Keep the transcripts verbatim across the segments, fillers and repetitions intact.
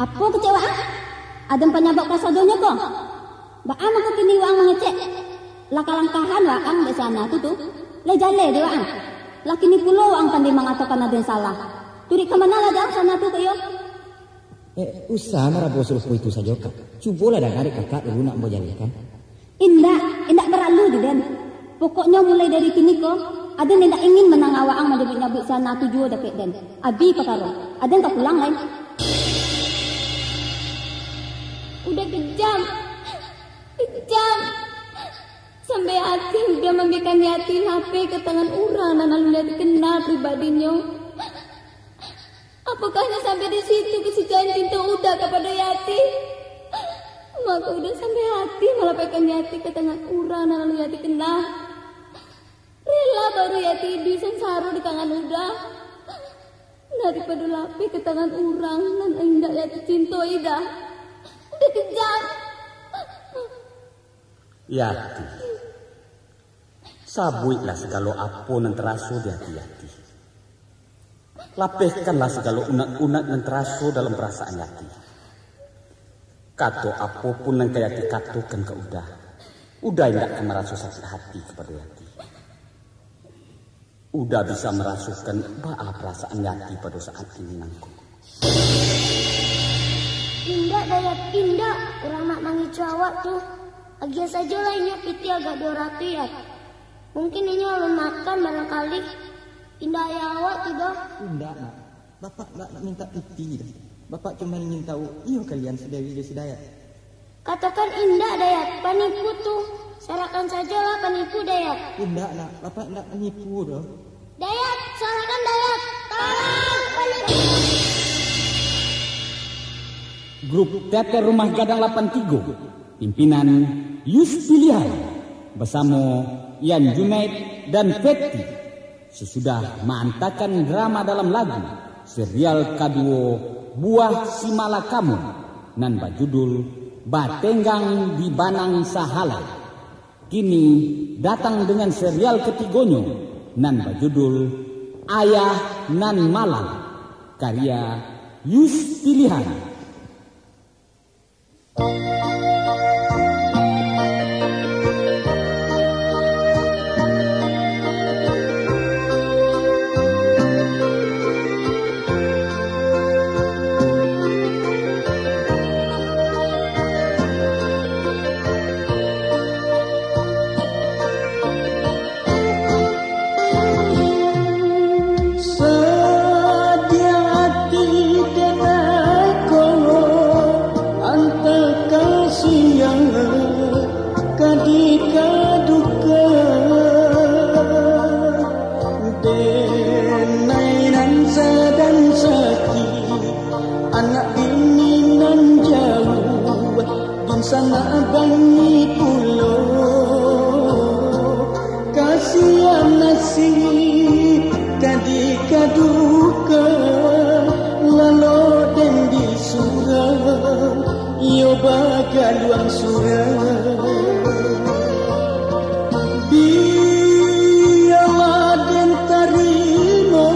Apo kecek waang? Aden panyabab kasadonyo ko? Baa mangko kini waang mangecek? Langkah-langkahan waang dek si Ana tu tu. Lai jaleh dek waang. Lah kini pulo waang pandai mangatokan aden salah. Turuik ka mano lah dek si Ana tu ko iyo? Eh, usah marabo sarupo itu sajo, Kak. Cubolah danga dek Kakak dulu nak ambo jalehkan. Indak, indak paralu di den. Pokoknyo mulai dari kini ko, aden indak ingin mandanga waang manyabuik-nyabuik si Ana tu juo dapek den. Abih pakaro, aden ka pulang lai. Uda kejam, kejam. Sampai hati uda mambiakan Yati lapeh ka tangan urang nan alun Yati kenal pribadinyo. Apokahnyo sampai di situ kasucian cinto uda kapado Yati? Mako uda sampai hati malapehkan Yati ka tangan urang nan alun Yati kenal. Rela baru Yati iduik sansaro di tangan uda, daripado lapeh ka tangan urang nan indak Yati cintoi dah. Uda kejam. Yati. Sabuiklah sagalo apo nan taraso di ati Yati. Lapehkanlah sagalo unek-unek nan taraso dalam parasaan Yati. Kato apo pun nan ka Yati katokan ka Uda, Uda indak ka maraso sakik hati kapado Yati. Uda bisa marasokan baa parasaan Yati pado saat kini nangko. Indak, Dayat, indak. Urang nak mangicuah awak tu. Agiah sajolah inyo pitih agak duo ratuih, Yat. Mungkin inyo alun makan barangkali. Indak ayah awak tu doh. Indak, Nak. Bapak indak nak mintak pitih doh. Bapak cuma ingin tahu iyo kalian sadari jo si Dayat. Katokan indak, Dayat. Panipu tu. Sarahkan sajolah panipu, Dayat. Indak, Nak. Bapak indak panipu doh. Dayat, salahkan Dayat. Tolong, panipu. Grup Teater Rumah Gadang lapan tigo, pimpinan Yus Pilihan, basamo Yan Junaid dan Feti, sasudah maantakan drama dalam lagu serial kaduo Buah Simalakamo nan bajudul Batenggang di Banang Sahalai. Kini datang dengan serial katigonyo nan bajudul Ayah Nan Malang, karya Yus Pilihan. Sadiah ati denai ko, antah ka siang ka dikadukan. Denai nan sadang sakik, anak bini nan jauah, dunsanak bangih pulo. Kasian nasib ka dikadukan, lalok den di surau, iyo bagaluang surau. Bialah den tarimo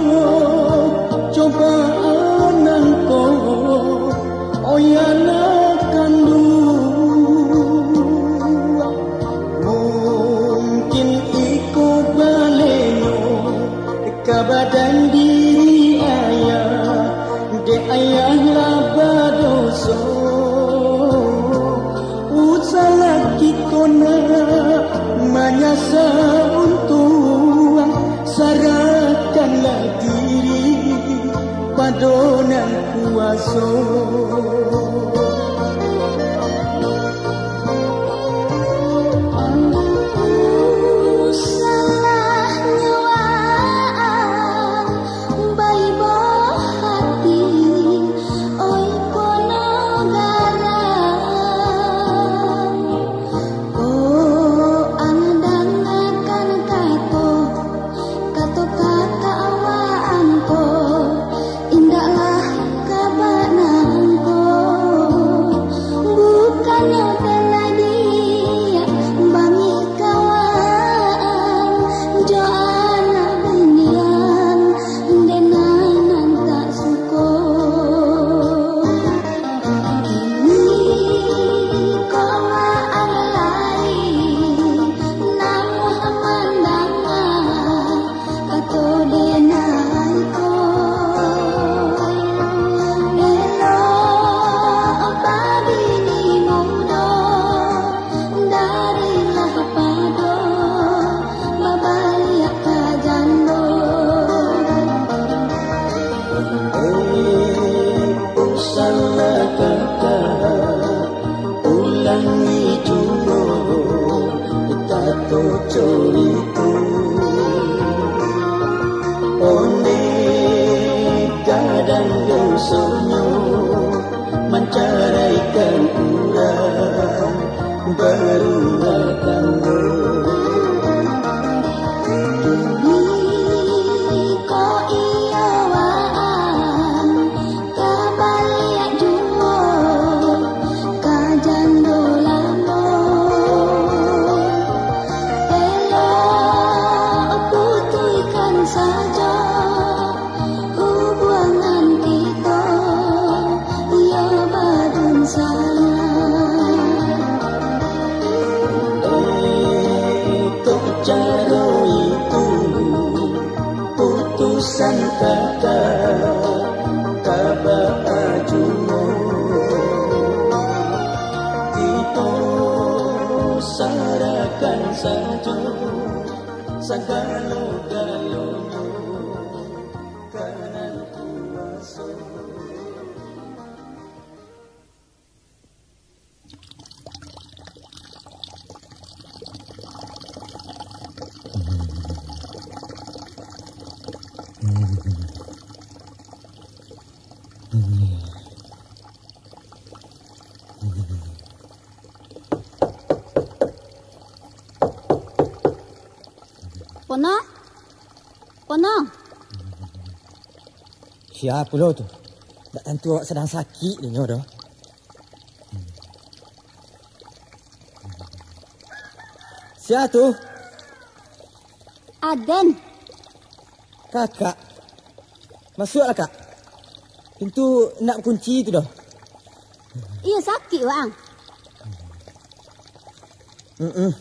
cobaan nangko, oya nan kanduang. Mungkin iko balenyo ka badan diri ayah, dek ayah lah badoso. Usahlah kito nak manyasa untuang, sarahkanlah diri pado Nan Kuaso. Salahnyo waang baibo hati, oi pono garang. Ko ang dangakan kato, kato kakak waang ko, indaklah ka banangko. Curitu, ondeh kadang dosonyo mancaraikan urang barumah tangga. Kini ko iyo waang tabaliak juo ka jando lamo. Elok putuihkan sajo hubuangan kito, iyo badunsanak. Dek caro itu, putusan kakak ka baa juo. Kito sarahkan sajo sagalo-galonyo ka Nan Kuwaso. Pono? Pono? Sia pulo tu? Ndak tantu awak sadang sakik dinyo doh. Sia tu? Aden. Kakak. Masuaklah, Kak. Pintu indak bakunci tu doh. Iyo, sakik, Waang. Mm-mm.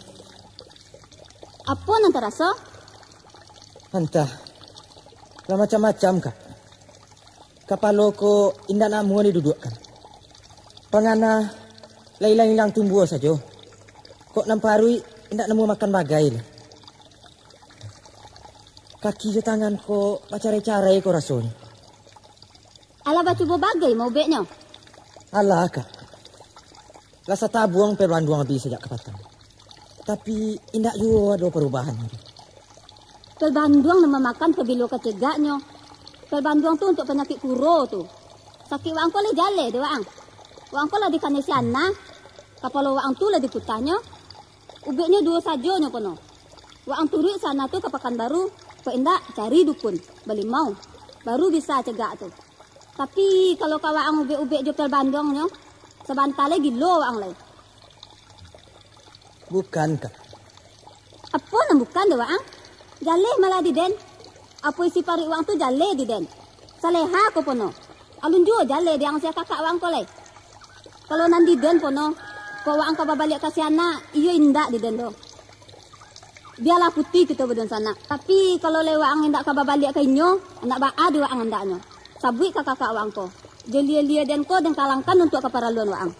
Apo nan taraso? Antah. Lah macam-macam, Kak. Kapalo ko indak namuah diduduakkan. Pangana lah ilang-ilang tumbuah sajo. Kok nan paruik indak namuah makan bagai lai. Kaki jo tangan ko bacarai-carai ko rasonyo. Alah bacubo bagai mah ubeknyo? Alah, Kak. Lah satabuang pil banduang abih sajak kapatang. Tapi, indak juo ado parubahan tu. Pil banduang nan mamakan pabilo kacegaknyo. Pil banduang tu untuak panyakik kuro tu. Sakik waang ko lai jaleh dek waang. Waang ko lah dikanai si Ana. Kapalo waang tu lah dikutahnyo. Ubeknyo duo sajo nyo pono. Waang turuik si Ana tu ka Pakanbaru, kok indak, cari dukun, balimau, baru bisa cegak tu. Tapi, kalau ka waang ubek-ubek jo pil banduangnyo, sabanta lai gilo waang lai. Bukan, Kak. Apo nan bukan dek waang? Jaleh malah di den. Apo isi paruik waang tu jaleh di den. Saleha ko pono. Alun juo jaleh di ang sia kakak waang ko lai. Kalau nan di den pono, kok waang ka babaliak ka si Ana, iyo indak di den doh. Bialah putuih kito badunsanak. Tapi, kalau lai waang indak ka babaliak ka inyo, nak baa di waang andaknyo. Sabuik ka kakak waang ko. Jo lia-lia den ko den kalangkan untuak kaparaluan waang.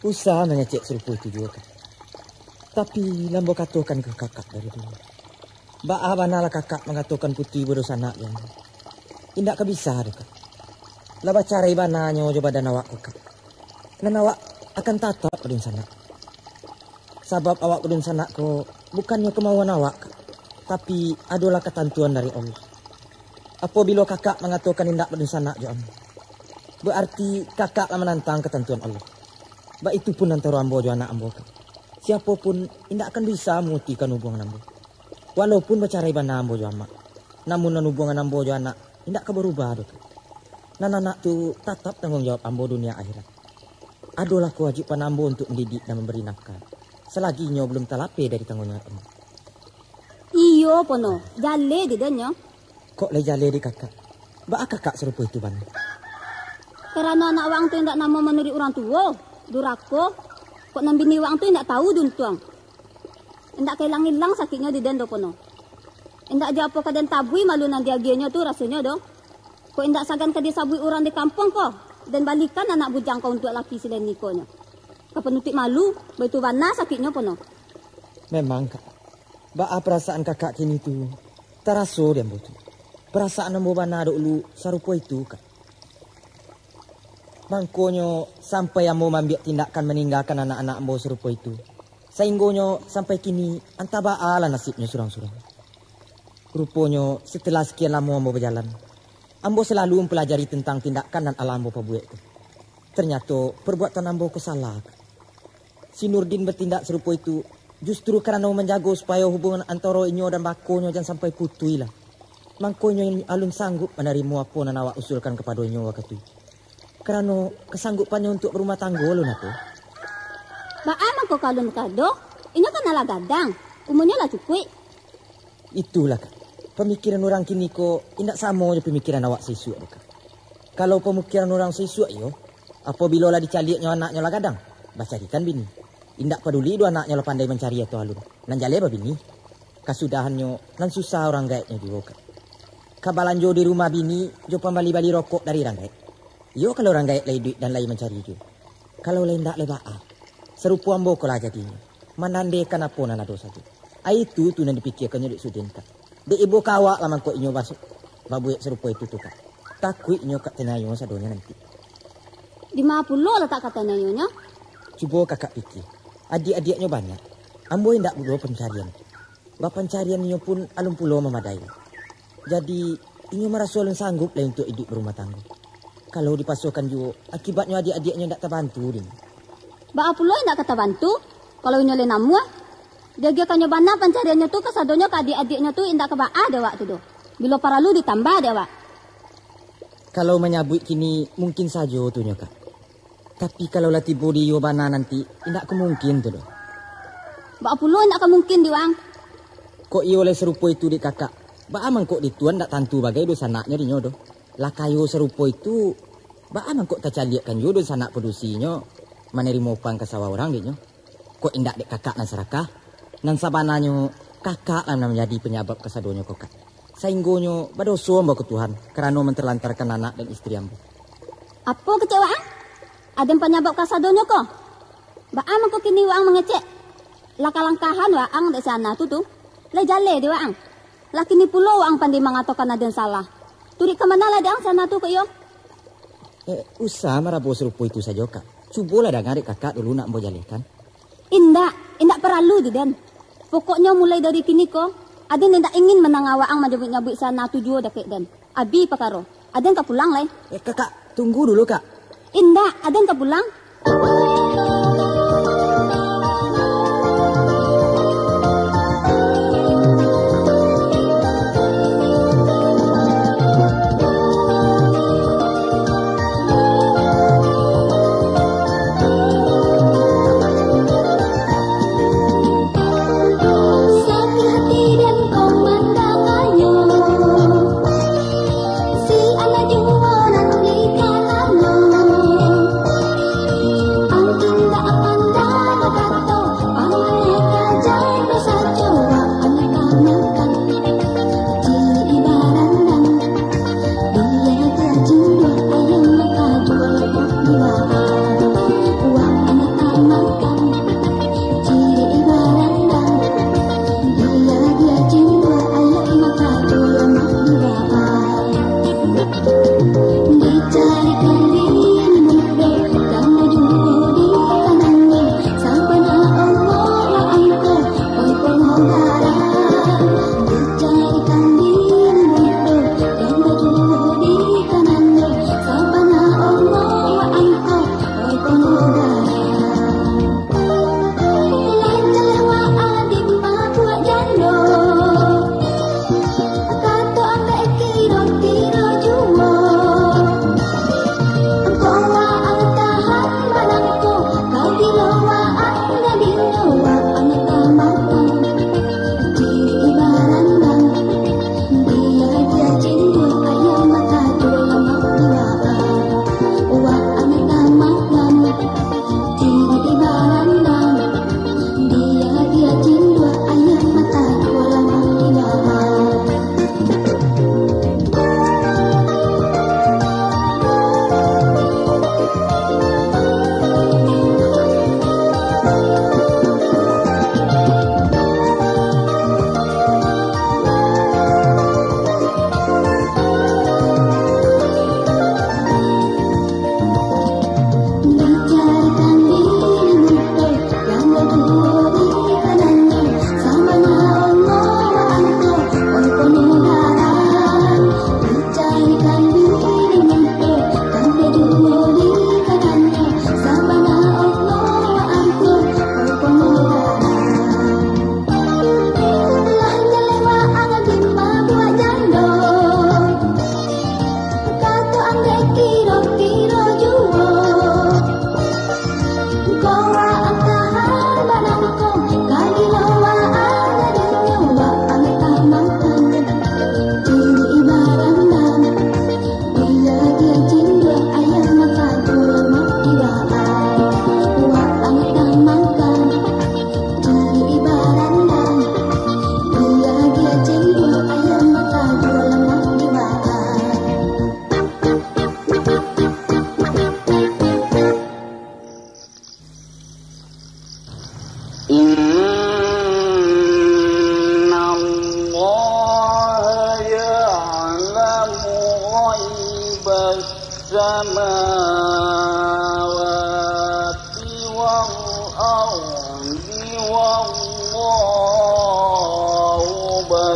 Usah mangecek sarupo itu juo, Kak. Tapi, lah ambo katokan ka kakak dari dulu. Baa bana lah kakak mangatokan putuih badunsanak jo ambo. Indak ka bisa doh, Kak. Lah bacarai bana nyo jo badan awak ko, Kak. Nan awak akan tatap badunsanak. Sabab awak badunsanak ko bukannyo kamauan awak, Kak. Tapi, adolah katantuan dari Allah. Apabilo kakak mangatokan indak badunsanak jo ambo, bararti kakak lah manantang katantuan Allah. Baitu pun antaro ambo jo anak ambo, Kak. Siapo pun indak akan bisa mamutuihkan hubuangan ambo. Walaupun bacarai bana ambo jo amak, namun nan hubuangan ambo jo anak indak ka barubah doh, Kak. Nan anak tu tatap tangguang jawab ambo dunia akhirat. Adolah kawajiban ambo untuak mandidik nan mambari nafkah, salagi inyo balum talapeh dari tangguang jawab ambo. Iyo, pono, jaleh di den nyo. Kok lai jaleh di kakak? Baa kakak sarupo itu bana? Karano anak waang tu indak namuah manuruik urang tuo, durako. Kok nan bini waang tu indak tau diuntuang. Indak ka ilang-ilang sakiknyo di den doh pono. Indak jo apo ka den tabuih malu nan diagiahnyo tu rasonyo doh. Kok indak sagan ka disabuik urang di kampuang ko, den balikan anak bujang ko untuak laki si Leni ko nyo. Ka panutuik malu, baitu bana sakiknyo pono. Memang, Kak. Baa parasaan kakak kini tu taraso di ambo tu. Parasaan ambo bana dahulu sarupo itu, Kak. Mangkonyo, sampai ambo maambiak tindakan maninggakan anak-anak ambo sarupo itu, Sainggonyo sampai kini antah baa lah nasibnyo surang-surang. Ruponyo, setelah sekian lamo ambo bajalan, ambo salalu mampalajari tantang tindakan nan alah ambo pabuwek tu. Ternyato, parbuatan ambo ko salah. Si Nurdin batindak sarupo itu, justru karano manjago supayo hubungan antaro inyo dan bakonyo jan sampai putuih lah. Mangko inyo alun sanggup manarimo apo nan awak usulkan kapado inyo wakatu itu. Karano kasanggupannyo untuak barumah tanggo alun ado. Baa mangko ka alun kado? Inyo kan alah gadang, umuanyo lah cukuik. Itulah, Kak. Pamikiran urang kini ko indak samo jo pamikiran awak saisuak doh, Kak. Kalau pamikiran urang saisuak iyo, apabilo lah dicaliaknyo anaknyo lah gadang, bacarikan bini. Indak paduli doh anaknyo lah pandai mancari atau alun, nan jaleh babini. Kasudahannyo, nan susah urang gaeknyo juo, Kak. Ka balanjo di rumah bini, jo pambali-bali rokok dari urang gaek. Iyo, kalau urang gaek lai iduik dan lai mancari juo. Kalau lai indak lai baa. Sarupo ambo ko lah jadinyo. Manandekan apo nan ado sajo. Ai itu tu nan dipikiakannyo dek Sudin, Kak. Dek ibo ka awak lah mangko inyo baso-, babuek sarupo itu tu, Kak. Takuik inyo Kak taniayo sadonyo nanti. Dima pulo latak Kak taniayonyo? Cubo Kakak pikia. Adiak-adiaknyo banyak. Ambo indak butuh pancarian. Bapancarian inyo pun alun pulo mamadai. Jadi, inyo maraso alun sanggup lai untuak iduik barumah tanggo. Kalau dipasokan juo, akibatnyo adiak-adiaknyo indak tabantu, Din. Baa pulo indak ka tabantu, kalau inyo lai namuah? Diagiahkannyo bana pancariannyo tu kasadonyo ka adiak-adiaknyo tu indak ka baa dek awak tu doh. Bilo paralu ditambah dek awak. Kalau manyabuik kini, mungkin sajo tu nyo, Kak. Tapi kalau lah tibo di iyo bana nanti, indak ka mungkin tu doh. Baa pulo indak ka mungkin di waang? Kok iyo lai sarupo itu dek Kakak, baa mangko di tuan indak tantu bagai dunsanaknyo dinyo doh. Lah kayo sarupo itu, baa mangko tacaliakkan juo dunsanak padusinyo manarimo upah ka sawah urang dinyo. Kok indak dek Kakak nan sarakah? Nan sabananyo, Kakak lah nan manjadi panyabab kasadonyo ko, Kak. Sainggonyo badoso ambo ka Tuhan, karano mantalantarkan anak dan istri ambo. Apo kecek waang? Aden panyabab kasadonyo ko? Baa mangko kini waang mangecek? Langkah-langkahan waang dek si Ana tu tu, lai jaleh dek waang. Lah kini pulo waang pandai mangatokan aden salah. Turuik ka mano lah dek ang si Ana tu ko iyo? Eh, usah marabo sarupo itu sajo, Kak. Cubolah danga dek Kakak dulu nak ambo jalehkan. Indak, indak paralu di den. Pokoknyo mulai dari kini ko, aden indak ingin mandanga waang manyabuik-nyabuik si Ana tu juo dakek den. Abih pakaro. Aden ka pulang lai. Eh, Kakak, tunggu dulu, Kak. Indak, aden ka pulang.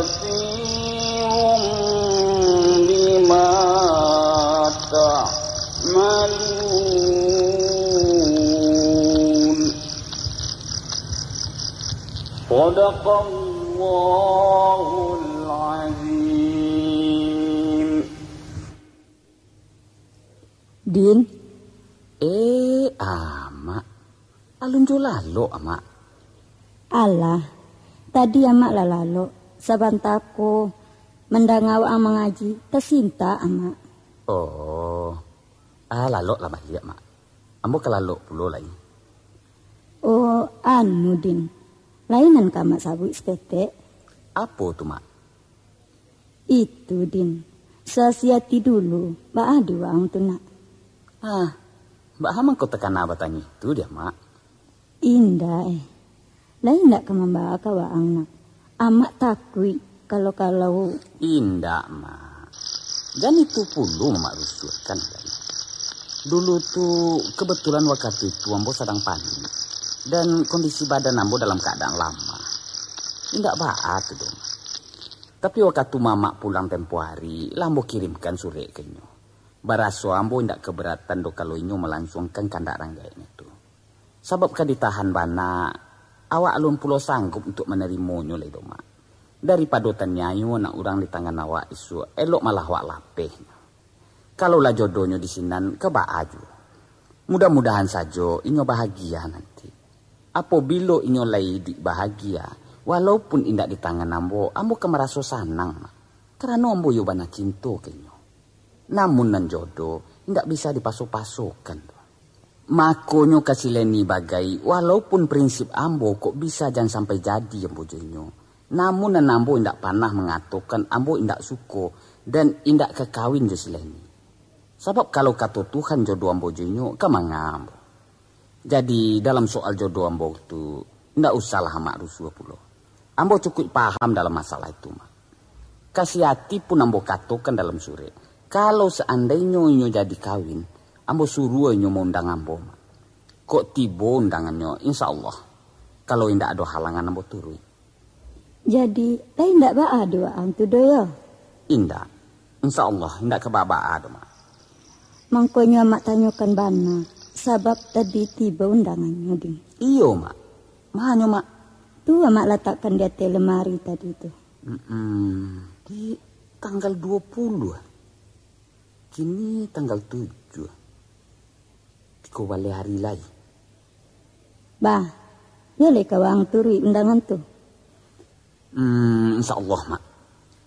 بصير بما تعملون. صدق الله العظيم. Din. Eh, Amak. Alun jo lalok, Amak. Alah, tadi Amak lah lalok. Sabanta ko, mandanga waang mangaji, tasintak Amak. Oh, ah, lalok lah baliak, Mak. Ambo ka lalok pulo lai. Oh, anu, Din. Lai nan ka Amak sabuik saketek? Apo tu, Mak? Itu, Din. Sasiyati dulu, baa di waang tu, nak? Ah, baa mangko takana batanyo itu, Mak? Indak, eh. Lai indak ka mambaa ka waang, nak. Amak takuik kalau-kalau. Indak, Mak. Jan itu pulo Mak rusuahkan, kan. Dulu tu, kebetulan wakatu itu ambo sadang panik, dan kondisi badan ambo dalam kaadaan lamah. Indak baa tu doh, Mak. Tapi wakatu mamak pulang tempo ari, lah ambo kirimkan surek ka inyo. Baraso ambo indak kabaratan doh kalau inyo malansuangkan kandak rang gaeknyo tu. Sabab ka ditahan bana, awak alun pulo sanggup untuak manarimonyo lai doh, Mak. Daripado taniayo anak urang di tangan awak isuak, elok malah awak lapeh. Kalau lah jodonyo di sinan, ka baa juo. Mudah-mudahan sajo inyo bahagia nanti. Apobilo inyo lai iduik bahagia, walaupun indak di tangan ambo, ambo ka maraso sanang, Mak. Karano ambo iyo bana cinto ka inyo. Namun nan jodoh indak bisa dipaso-pasokan doh. Makonyo ka si Leni bagai, walaupun prinsip ambo kok bisa jan sampai jadi ambo jo inyo, namun nan ambo indak panah mangatokan ambo indak suko dan indak ka kawin jo si Leni. Sabab kalau kato Tuhan jodoh ambo jo inyo, ka manga ambo. Jadi, dalam soal jodoh ambo tu, indak usahlah Amak rusuah pulo. Ambo cukuik paham dalam masalah itu, Mak. Kasih ati pun ambo katokan dalam surek. Kalau seandainyo inyo jadi kawin, ambo suruah inyo maundang ambo, Mak. Kok tibo undangannyo, insya Allah. Kalau indak ado halangan, ambo turuik. Jadi, lai indak baa di waang tu doh, yo? Indak. Insya Allah, indak ka baa-baa doh, Mak. Mangkonyo Amak tanyokan bana, sabab tadi tibo undangannyo, Din. Iyo, Mak. Manyo, Mak? Tu Amak latakkan di ateh lemari tadi tu. Mm-mm. Di tanggal dua puluh. Kini tanggal tujuh. Tigo baleh ari lai. Bah, yo lai ka waang turuik undangan tu? Hmm, insya Allah, Mak.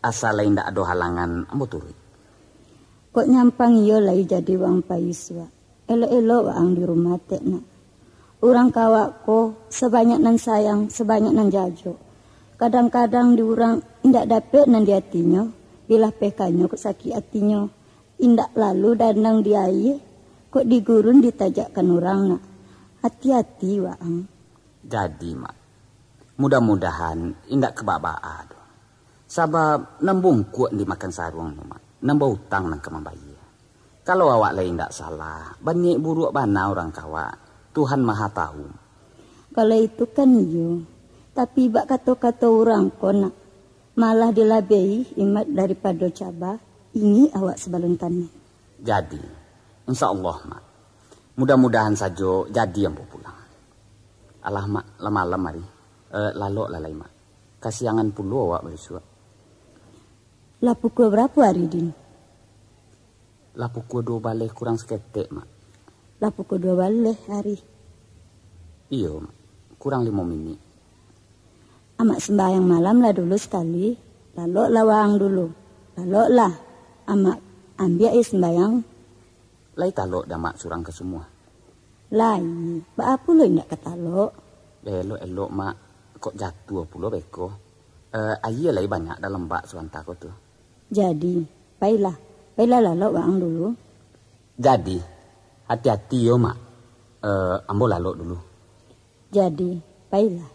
Asa lai indak ado halangan, ambo turuik. Kok nyampang iyo lai jadi waang pai isuak. Elok-elok waang di rumah tek, nak. Urang ka awak ko, sabanyak nan sayang, sabanyak nan jajok. Kadang-kadang di urang indak dapek nan di atinyo, bilapehkannyo kok sakik atinyo. Indak lalu dandang di aia, kok di gurun ditajakkan urang, nak. Ati-ati waang. Jadi, Mak, mudah-mudahan indak ka baa-baa doh. Sabab nan bungkuak dimakan saruang tu, Mak, nan bautang nan ka mambayia. Kalau awak lai indak salah, baniaik buruak bana urang ka awak, Tuhan Maha Tahu. Kalau itu kan iyo, tapi bak kato-kato urang ko, nak, malah dilabiahi imat daripado caba, ingek awak sabalun tanek. Jadi, insya Allah, Mak. Mudah-mudahan sajo jadi ambo pulang. Alah, Mak, lah malam ari. Eh, lalok lah lai, Mak. Kasiangan pulo awak baisuak. Lah pukua barapo ari, Din? Lah pukua duo baleh kurang saketek, Mak. Lah pukua duo baleh ari. Iyo, Mak. Kurang limo minik. Amak sumbayang malam lah dulu sakali. Laloklah waang dulu. Laloklah. Amak ambiak aia sumbayang. Lai talok dek Amak surang ka sumua? Lai. Baa pulo indak ka talok? Elok-elok, Mak. Kok jatuah pulo beko. Eh, aia lai banyak dalam bak sabanta ko tu. Jadi, pailah. Pailah lalok waang dulu. Jadi, ati-ati yo, Mak. Eh, ambo lalok dulu. Jadi, pailah.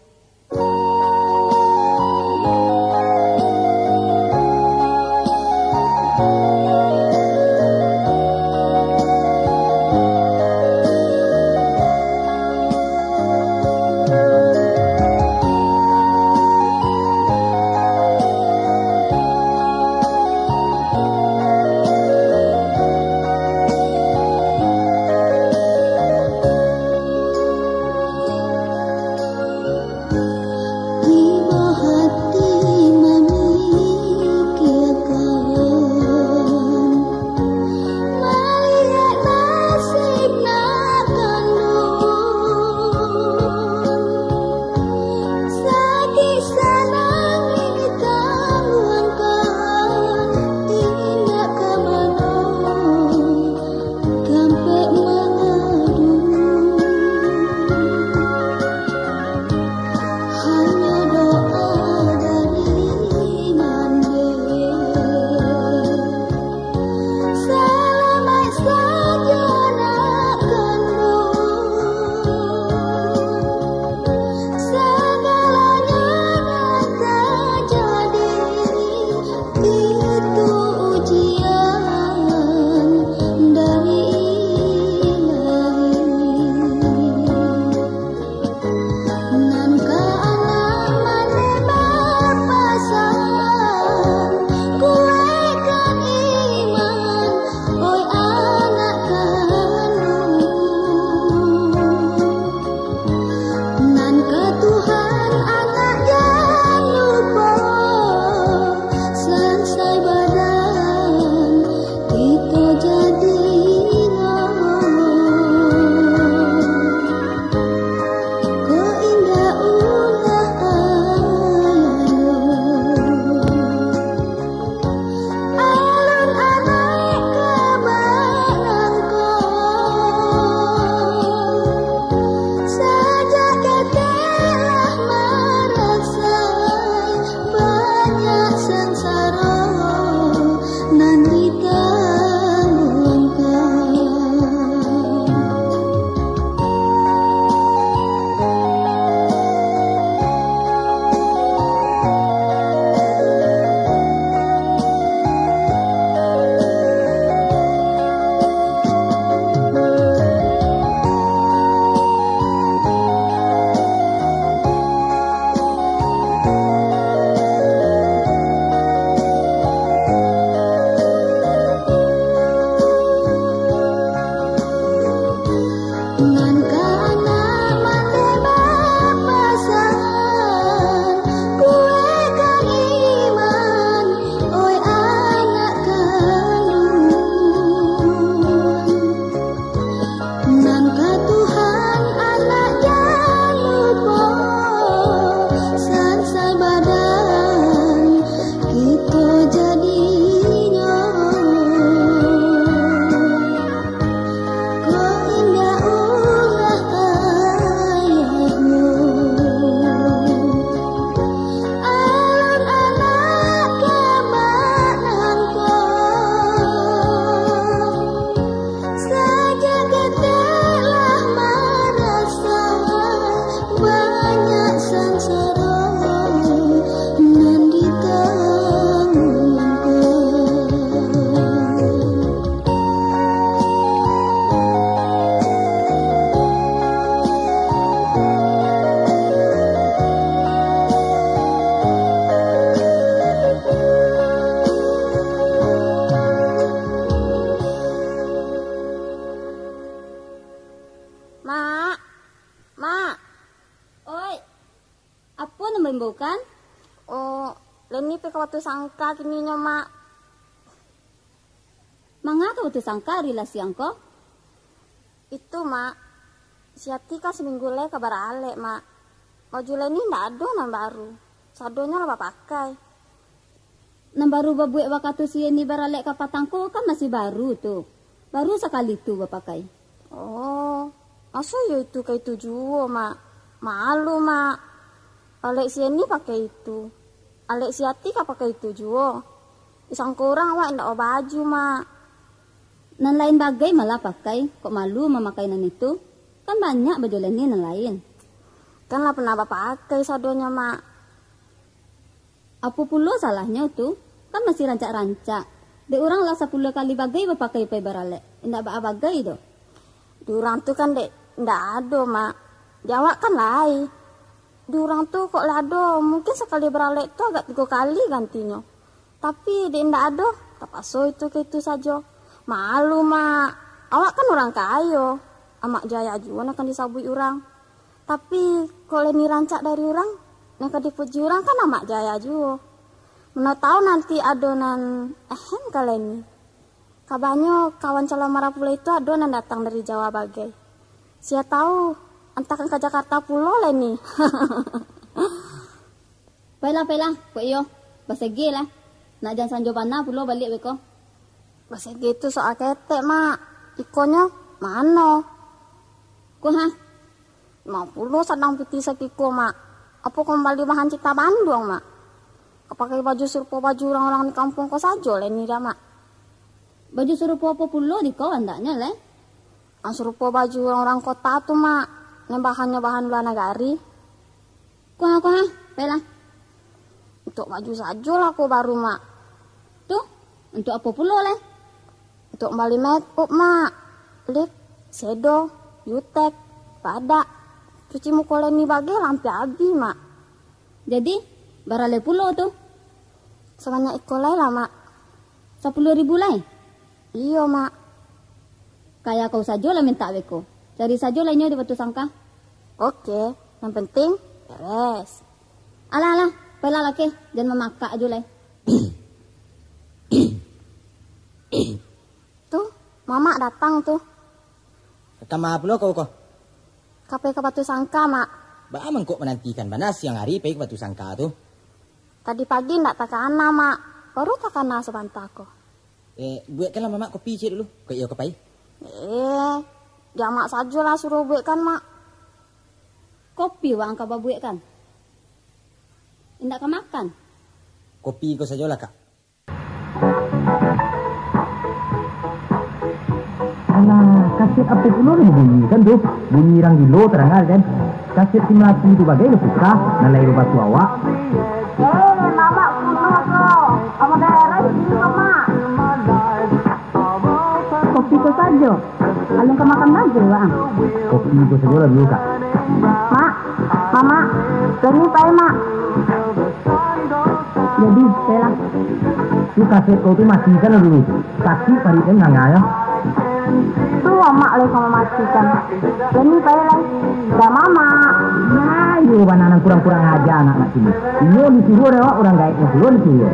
Leni pai ka Batusangka kininyo, Mak. Manga ka Batusangka ari lah siang ko? Itu, Mak. Si Ati kan saminggu lai ka baralek, Mak. Baju Leni ndak ado nan baru. Sadonyo lah bapakai. Nan baru babuek wakatu si Yeni baralek ka patang ko kan masih baru tu. Baru sakali tu bapakai. Oh, maso iyo itu ka itu juo, Mak? Malu, Mak. Alek si Yeni pakai itu. Alek si Ati ka pakai itu juo. Disangko urang awak indak babaju, Mak. Nan lain bagai malah pakai, kok malu mamakai nan itu? Kan banyak baju Leni nan lain. Kan lah pernah bapakai sadonyo, Mak. Apo pulo salahnyo tu? Kan masih rancak-rancak. Dek urang lah sapuluah kali bagai bapakai pai baralek. Indak baa bagai doh. Di urang tu kan dek, indak ado, Mak. Di awak kan lai. Di urang tu kok lah ado, mungkin sakali baralek tu agak tigo kali gantinyo. Tapi dek indak ado, tapaso itu ka itu sajo. Malu, Mak. Awak kan urang kayo. Amak jaya juo nak kan disabuik urang. Tapi, kok Leni rancak dari urang, nan ka dipuji urang kan amak jaya juo. Mano tau nanti ado nan ehem ka Leni. Kabanyo kawan calon marapulai tu ado nan datang dari Jawa bagai. Sia tau, antah kan ka Jakarta pulo Leni. Pailah, pailah, kok iyo, basege lah. Nak jan sanjo bana pulo baliak beko. Basege tu soal ketek, Mak. Ikonyo mano? Ko ha? Limo puluah sadang pitih sakiko, Mak. Apo ko mambali bahan cita banduang, Mak? Ka pakai baju sarupo baju urang-urang di kampuang ko sajo lai ni dah, Mak. Baju sarupo apo pulo di ko andaknyo lai? Nan sarupo baju urang-urang kota tu, Mak. Nan bahannyo bahan lua nagari. Ko ha, ko ha, pailah. Untuak baju sajo lah ko baru, Mak. Tu, untuak apo pulo lai? Untuak mambali make up, Mak. Lip, shadow, jutek, padak. Cuci muko Leni bagai lah ampia abih, Mak. Jadi, bara lai pulo tu? Sabanyak iko lai lah, Mak. Sapuluah ribu lai? Iyo, Mak. Kaya kau sajo lah mintak beko. Cari sajo lah inyo di Batusangka. Oke, nan penting beres. Alah, alah, pailah lakeh, jan mamakak jo lai. Tu, mamak datang tu. Ka ma pulo kau ko? Ka pai ka Batusangka, Mak. Baa mangko manantikan bana siang ari pai ka Batusangka tu? Tadi pagi ndak takana, Mak. Baru takana sabanta ko. Eh, buekkanlah mamak kopi ciek dulu, kok iyo ka pai. Eh, di amak sajolah suruah buekkan, Mak. Kopi waang ka babuekkan? Indak ka makan? Kopi ko sajolah, Kak. Alah, kaset apo pulo nan dibunyikan tu? Bunyi urang gilo tadanga kan? Kaset si Melati tu bagai lah susah, nan lai babatu awak. Eh, mamak kuno ko. Amak daerah di sini, Mak. Kopi ko sajo. Alun ka makan bagai, Mak. Kopi ko sajolah dulu, Kak. Mak, Mamak, Leni pai, Mak. Jadi, pailah. Tu kaset kau tu matikan dulu tu. Sakik paruik den manganyo. Tu amak lai ka mamatikan. Leni pai lai. Dah mamak. Nah, iyo bana nan kurang-kurang aja anak-anak sini. Inyo disuruah dek awak, urang gaeknyo pulo disuruah.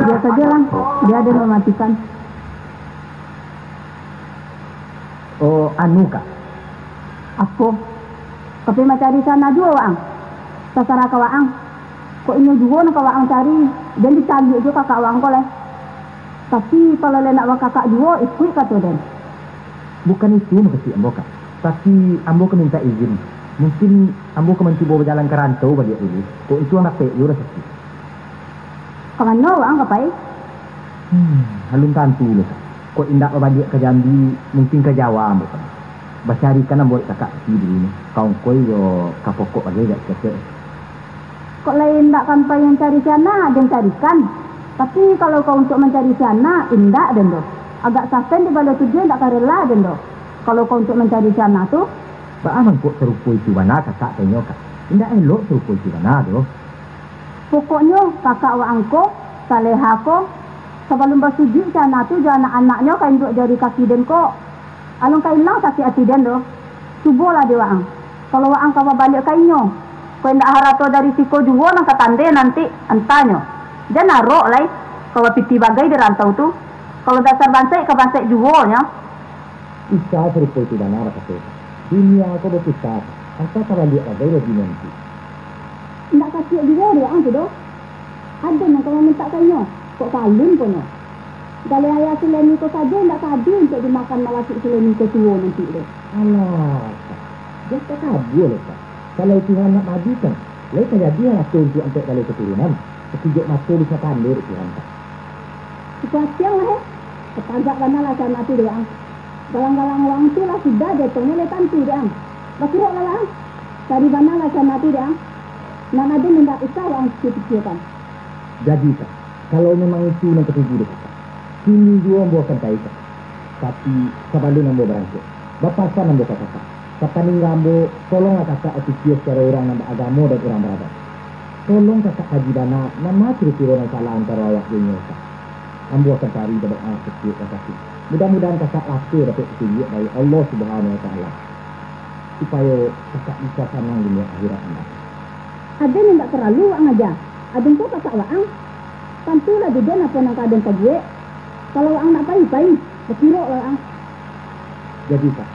Biar sajolah, bia den mamatikan. Oh, anu, Kak. Apo? Ka pai mancari si Ana juo waang? Tasarah ka waang. Kok inyo juo nan ka waang cari, den dicaliak jo kakak waang ko lai. Tapi, kalau lai nak bakakak juo, ikuik kato den. Bukan itu maksud ambo, Kak. Tapi, ambo ka minta izin. Mungkin ambo ka mancubo bajalan ka rantau baliak dulu. Kok itu ang dapek juo rasaki. Ka mano waang ka pai? Hmm, alun tantu lo, Kak. Kok indak babaliak ka Jambi, mungkin ka Jawa ambo pai. Bacarikan ambo dek kakak Siti dulu ni. Ka ongkoi jo ka pokok bagai agak sikecek. Kok lai indak kan pai mancari si Ana, den carikan. Tapi, kalau ka untuak mancari si Ana, indak den doh. Agak sapen di baliau tu, den indak ka rela den doh. Kalau ka untuak mancari si Ana tu. Baa mangko sarupo itu bana kakak tanyo, Kak? Indak elok sarupo itu bana doh. Pokoknyo, kakak waang ko, Saleha ko, sabalun basujuik si Ana tu jo anak-anaknyo ka induak jari kaki den ko, alun ka ilang sakik ati den doh. Cubolah dek waang, kalau waang ka babaliak ka inyo. Kok indak harato dari siko juo nan ka tando nanti antanyo. Jan arok lai, ka bapiti bagai di rantau tu. Kalau dasar bansaik ka bansaik juo nyo. Bisa sarupo itu bana bakato. Dunia ko baputa, asa tabaliak bagai lagi nanti. Indak kasiak juo dek ang tu doh. Ado nan ka mamintak kainyo, kok kalun ko nyo. Galeh ayah Sulemi ko sajo indak padi untuak dimakan malasuak Sulemi ko tuo nanti dek. Alah, Kak. Jan takabua lo, Kak. Kalau Tuhan nak maabikan, lai tajadi harato untuak ampek baleh katurunan, sakijok mato bisa tando dek Tuhan, Kak. Iko asiang lah, eh. Katagak bana lah si anak tu dek ang. Galang-galang waang tu lah sudah jotonyo lai tantu dek ang. Bakirok lah waang. Cari bana lah si anak tu dek ang. Nan ado indak usah waang pikia-pikiakan. Jadi, Kak, kalau memang itu nan katuju dek Kakak, kini juo ambo sampai, Kak. Tapi, sabalun ambo barangkek, bapasan ambo ka Kakak. Sapaningga ambo, tolonglah Kakak bapikia sacaro urang nan baagamo dan urang baradat. Tolong Kakak kaji bana, nan ma kiro-kiro nan salah antaro awak jo inyo, Kak. Ambo akan cari jo banyak sakik dan sakik. Mudah-mudahan Kakak lako dapek patunjuak dari Allah Subhanahu wa Taala, supayo Kakak bisa sanang dunia akhirat, Kak. Aden indak paralu waang aja. Aden ko kakak waang. Tantulah jo den apo nan ka aden pabuek. Kalau waang nak pai, pai. Bakirok lah waang. Jadi, Kak,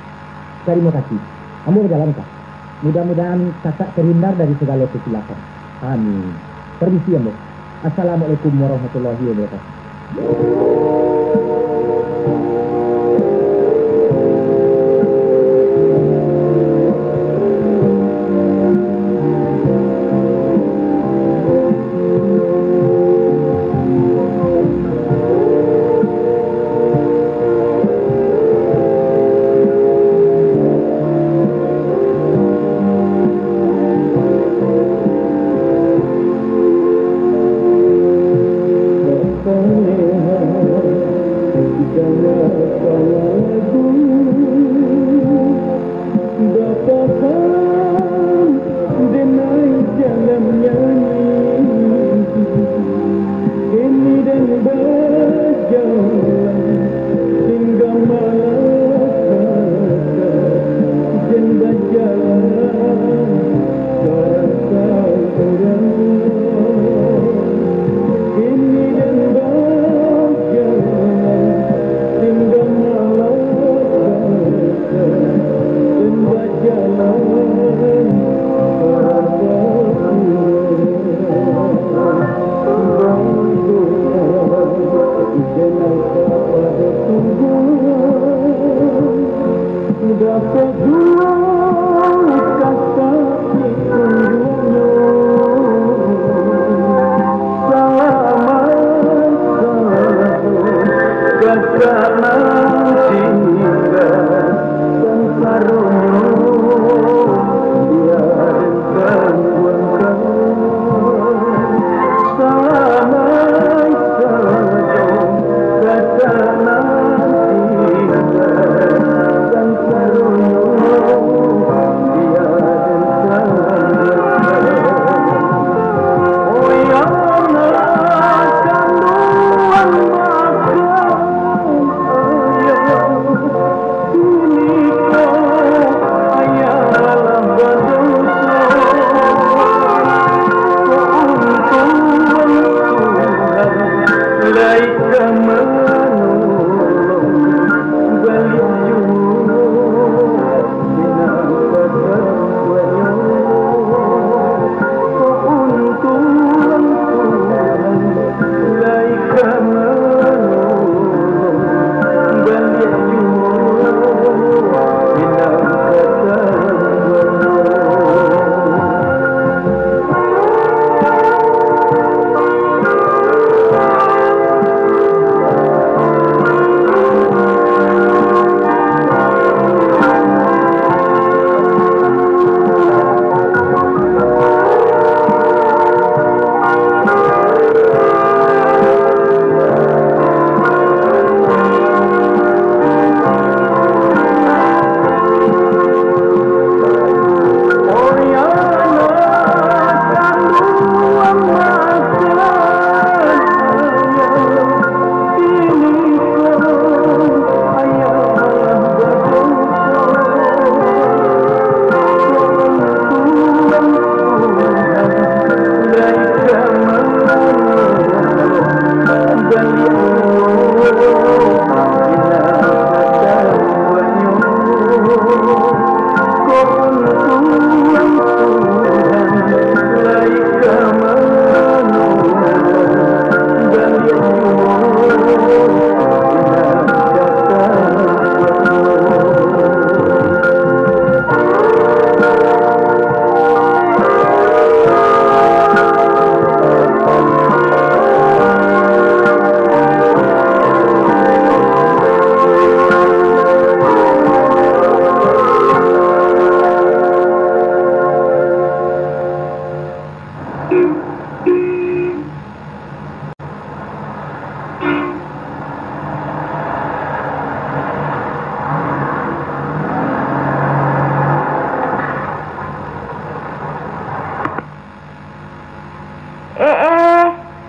tarimo kasih. Ambo bajalan, Kak. Mudah-mudahan Kakak terhindar dari segalo kesilapan. Amin. Permisi, ambo. Assalamualaikum warahmatullahi wabarakatuh.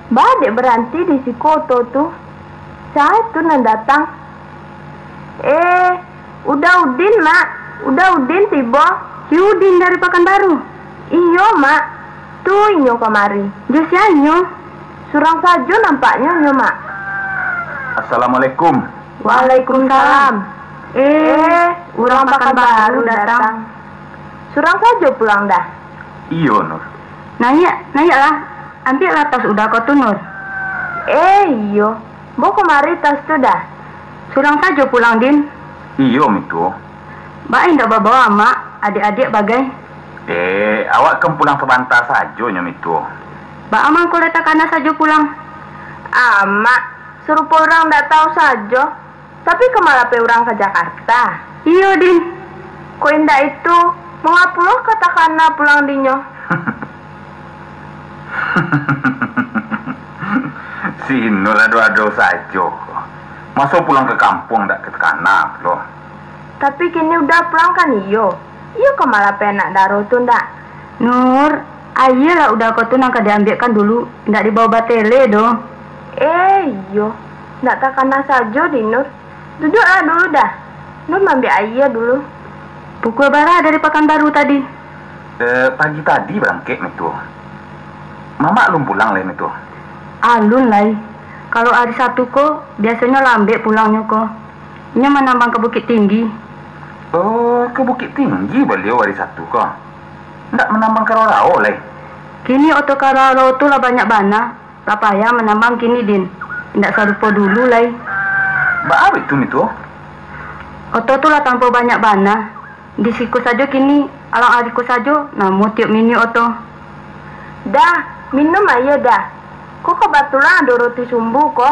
Baa dek baranti di siko oto tu? Sia tu nan datang? Eh, Uda Udin, Mak. Uda Udin tibo. Si Udin dari Pakanbaru? Iyo, Mak. Tu inyo kamari. Jo sia inyo? Surang sajo nampaknyo inyo, Mak. Assalamualaikum. Waalaikumsalam. Eh, urang Pakanbaru datang. Surang sajo pulang dah? Iyo, Nur. Naiak, naiaklah. Ambiaklah tas Uda ko tu, Nur. Eh, iyo. Bo kamari tas tu dah? Surang sajo pulang, Din. Iyo, Mituo. Baa indak babawa amak, adiak-adiak bagai? Eh, awak kan pulang sabanta sajo nyo, Mituo. Baa mangko lai takana sajo pulang? Amak, sarupo urang ndak tahu sajo. Tapi ka malape urang ka Jakarta? Iyo, Din. Kok indak itu, mangapulo ka takana pulang dinyo? Si Inul ado-ado sajo. Maso pulang ka kampuang dak ka takana pulo? Tapi kini Uda pulang kan iyo? Iyo ka malape anak daro tu ndak? Nur, aia lah Uda ko tu nan ka diambiakkan dulu, indak dibawa batele doh. Eh, iyo. Ndak takana sajo di Nur. Duduaklah dulu dah. Nur maambiak aia dulu. Pukua bara dari Pakanbaru tadi? Eh, pagi tadi barangkek, Mituo. Mamak alun pulang lai, Mituo? Alun lai. Kalau ari Sabtu ko, biasonyo lambek pulangnyo ko. Inyo manambang ka Bukik Tinggi. Oh, ka Bukik Tinggi baliau ari Sabtu ko? Ndak manambang ka Rao-Rao lai? Kini oto ka Rao-Rao tu lah banyak bana, lah payah manambang kini, Din. Indak sarupo dulu lai. Baa itu, Mituo? Oto tu lah talampau banyak bana. Di siko sajo kini, alang ari ko sajo, namuah tiok minyak oto. Dah, minum aia dah. Ko kabatulan ado roti sumbu ko.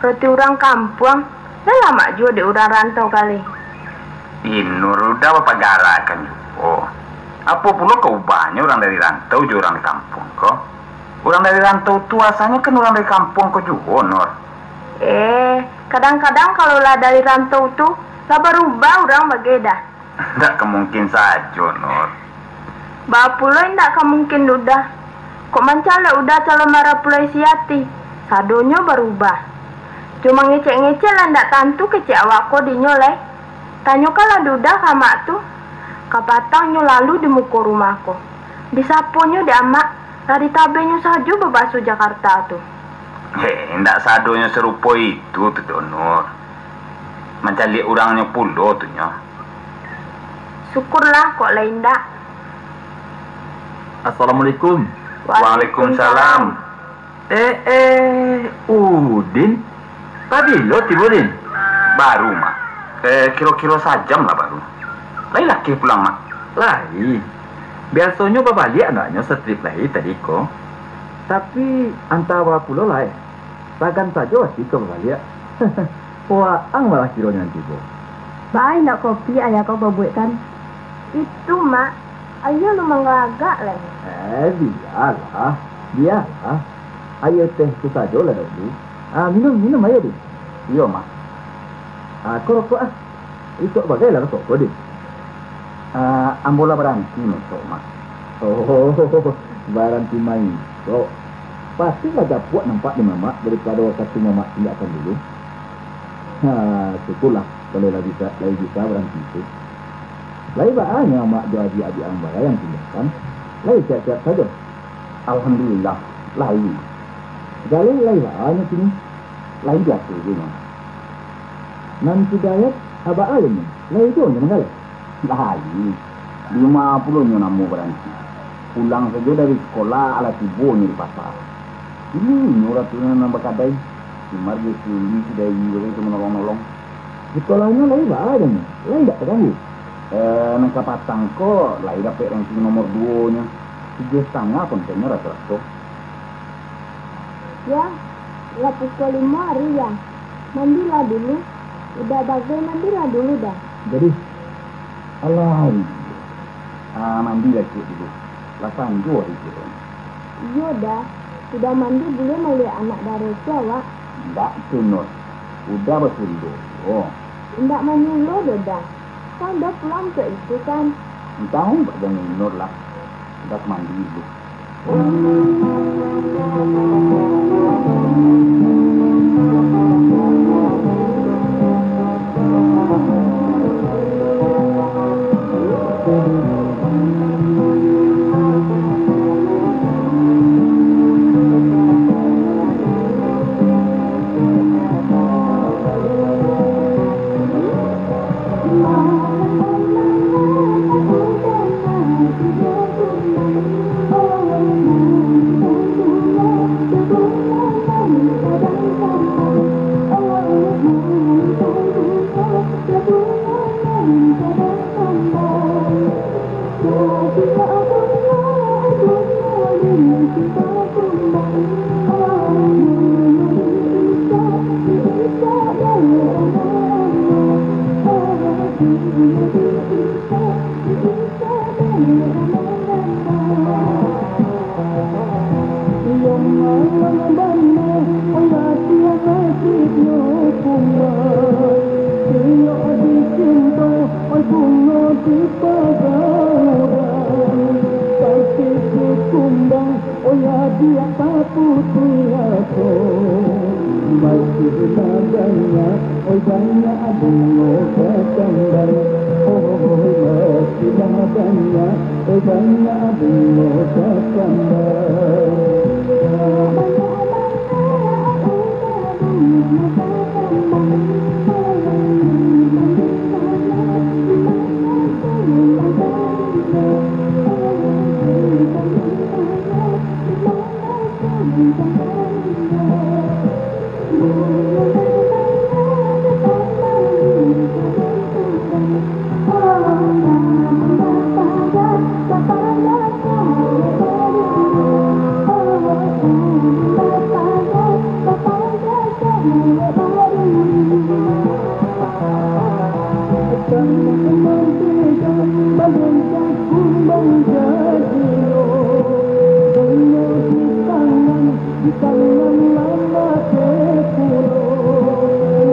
Roti urang kampuang, nan lamak juo dek urang rantau kali. Inur Uda bapagarakan juo. Apo pulo ka ubahnyo urang dari rantau jo urang di kampuang ko? Urang dari rantau tu asalnyo kan urang dari kampuang ko juo, Nur. Eh, kadang-kadang kalau lah dari rantau tu, lah barubah urang bagai dah. Ndak ka mungkin sajo, Nur. Baa pulo indak ka mungkin, Uda? Kok mancaliak Uda calon marapuloi si Yati, sadonyo barubah. Jo mangecek-ngecek lah ndak tantu kecek awak ko dinyo lai. Tanyokanlah di Uda ka amak tu. Kapatang nyo lalu di muko rumah ko. Disaponyo dek amak, lah ditabenyo sajo babaso Jakarta tu. Heh, indak sadonyo sarupo itu tu doh, Nur. Mancaliak urangnyo pulo tu nyo. Syukurlah kok lai indak. Assalamualaikum. Waalaikumsalam. Eh, eh, Udin. Pabilo tibo, Din? Baru, Mak. Eh, kiro-kiro sajam lah baru. Lai lakeh pulang, Mak? Lai. Biasonyo babaliak andaknyo satrip lai tadi ko. Tapi, antah baa pulo lai. Sagan sajo ati ka babaliak. Waang malah kironyo nan tibo. Baa indak kopi ayah kau babuekkan? Itu, Mak. Ayah alun mangalagak lai. Eh, bialah. Bialah. Aia teh tu sajo lah dahulu. Ah, minum, minum aia, Din. Iyo, Mak. Ah, ko rokok, ah. Isok bagailah rokok ko, Din. Ah, ambo lah baranti maisok, Mak. Oh, baranti maisok. Pasti lah gapuak nampak di Mamak daripado wakatu Mamak tinggakan dulu. Ha, syukurlah kalau lah bisa, lai bisa baranti tu. Lai baa nyo Amak jo adiak-adiak ang bagai ang tinggakan? Lai sehat-sehat sajo? Alhamdulillah, lai. Galeh lai baa nyo kini? Lai biaso se nyo. Nan Hidayat, a baa lai nyo? Lai juo nyo manggaleh? Lai. Dima pulo nyo namo baranti. Pulang sajo dari sikolah, alah tibo nyo di pasa. Inyo lah tu nan bakadai. Si Umar jo si Uli, si Dawi bagai tu manolong-nolong. Sikolahnyo lai baa nyo? Lai indak taganggu? Eh, nan kapatang ko lai dapek ranking nomor duo nyo. Tujuah satangah kontennyo raso-raso. Yah, lah pukua limo ari, yah. Mandilah dulu. Udah bagai, mandilah dulu dah. Jadi, alah, ah, mandilah ciek dulu. Lah sanjo ari kiro. Iyo dah, sudah mandi buliah maliek anak daro tu awak. Indak tu, Nur. Udah basundo. Oh. Indak manyulo doh dah. Kan dah pulang cak itu kan. Entah, Bak Jangan Nur lah. Udah mandi dulu. Oi, banyak bungo bakambang, oi, masilah banyak, oi, banyak bungo bakambang. Di tangan lama pulo,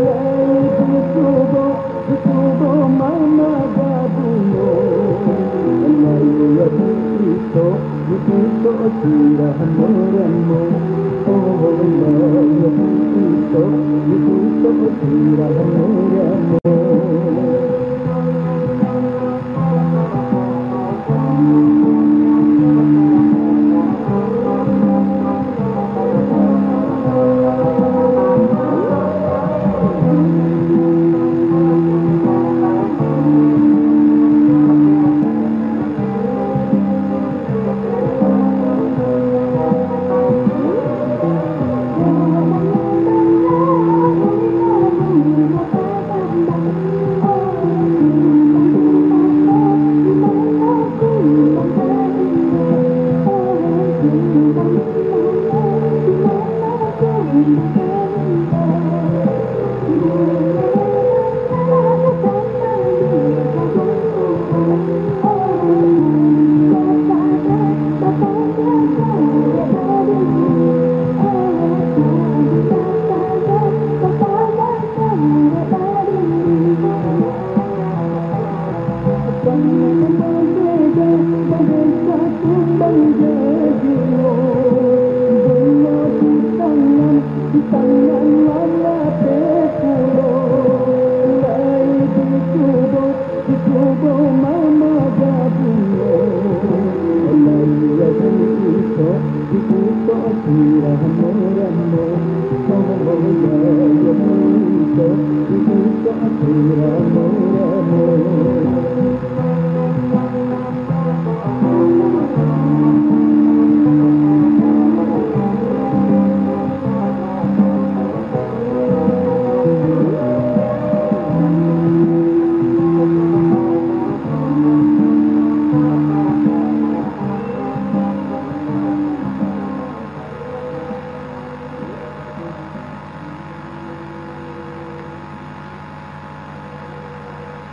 lai dicubo, dicubo mamaga bungo. Lai diitok, diitok sirah muramo. Oh, lai diitok, diitok sirah muramo.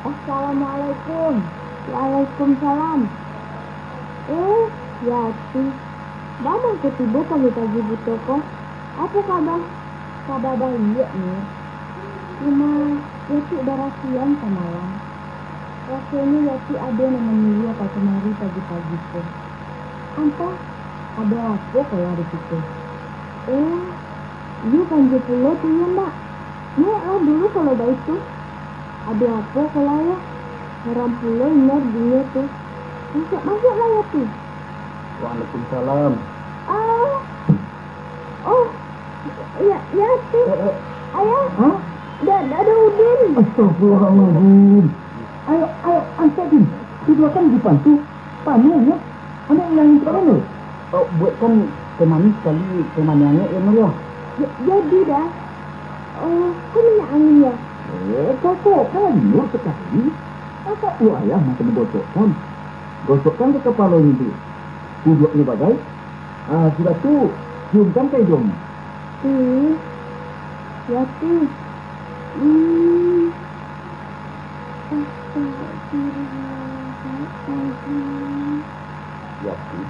Assalamualaikum. Waalaikumsalam. Eh, Yati, baa mangko tibo pagi-pagi buto ko? Apo kaba? Kaba baiak, Mir. Cuma, Yati barasian samalam. Rasonyo Yati ado nan manyuruah ka kamari pagi-pagi ko. Antah, ado apo ko lah di kito? Oh, iyo kanjo pulo tu, iyo ndak? Naiklah dulu kalau baitu. Ado apo ko lah, yo? Haram pulo inyo bungo tu. Masuak-masuaklah, Yati. Waalaikumsalam. Ah. Oh, ya, Yati. Eh, eh. Ayah. Hah? Da-, da-, da Udin. Astagfirullahaladzim. Ayo, ayo, angkek, Din. Di balakang dipan tu panuah, yo. Ambiak nan lain tu, Din. Oh, buatkan teh manis sakali, teh manis angek, yo, Nur, yo. Ja-, jadi, Da. Oh, ko minyak angin, yo? Eh, gosokkan lah, Nur, sakali. Masa pulo ayah nan ka digosokkan? Gosokkan ka kapalonyo tu. Kuduaknyo bagai. Ah, sudah tu, ciumkan ka hidungnyo. Ih, Yati. Hmm. Astagfirullahaladzim. Yati.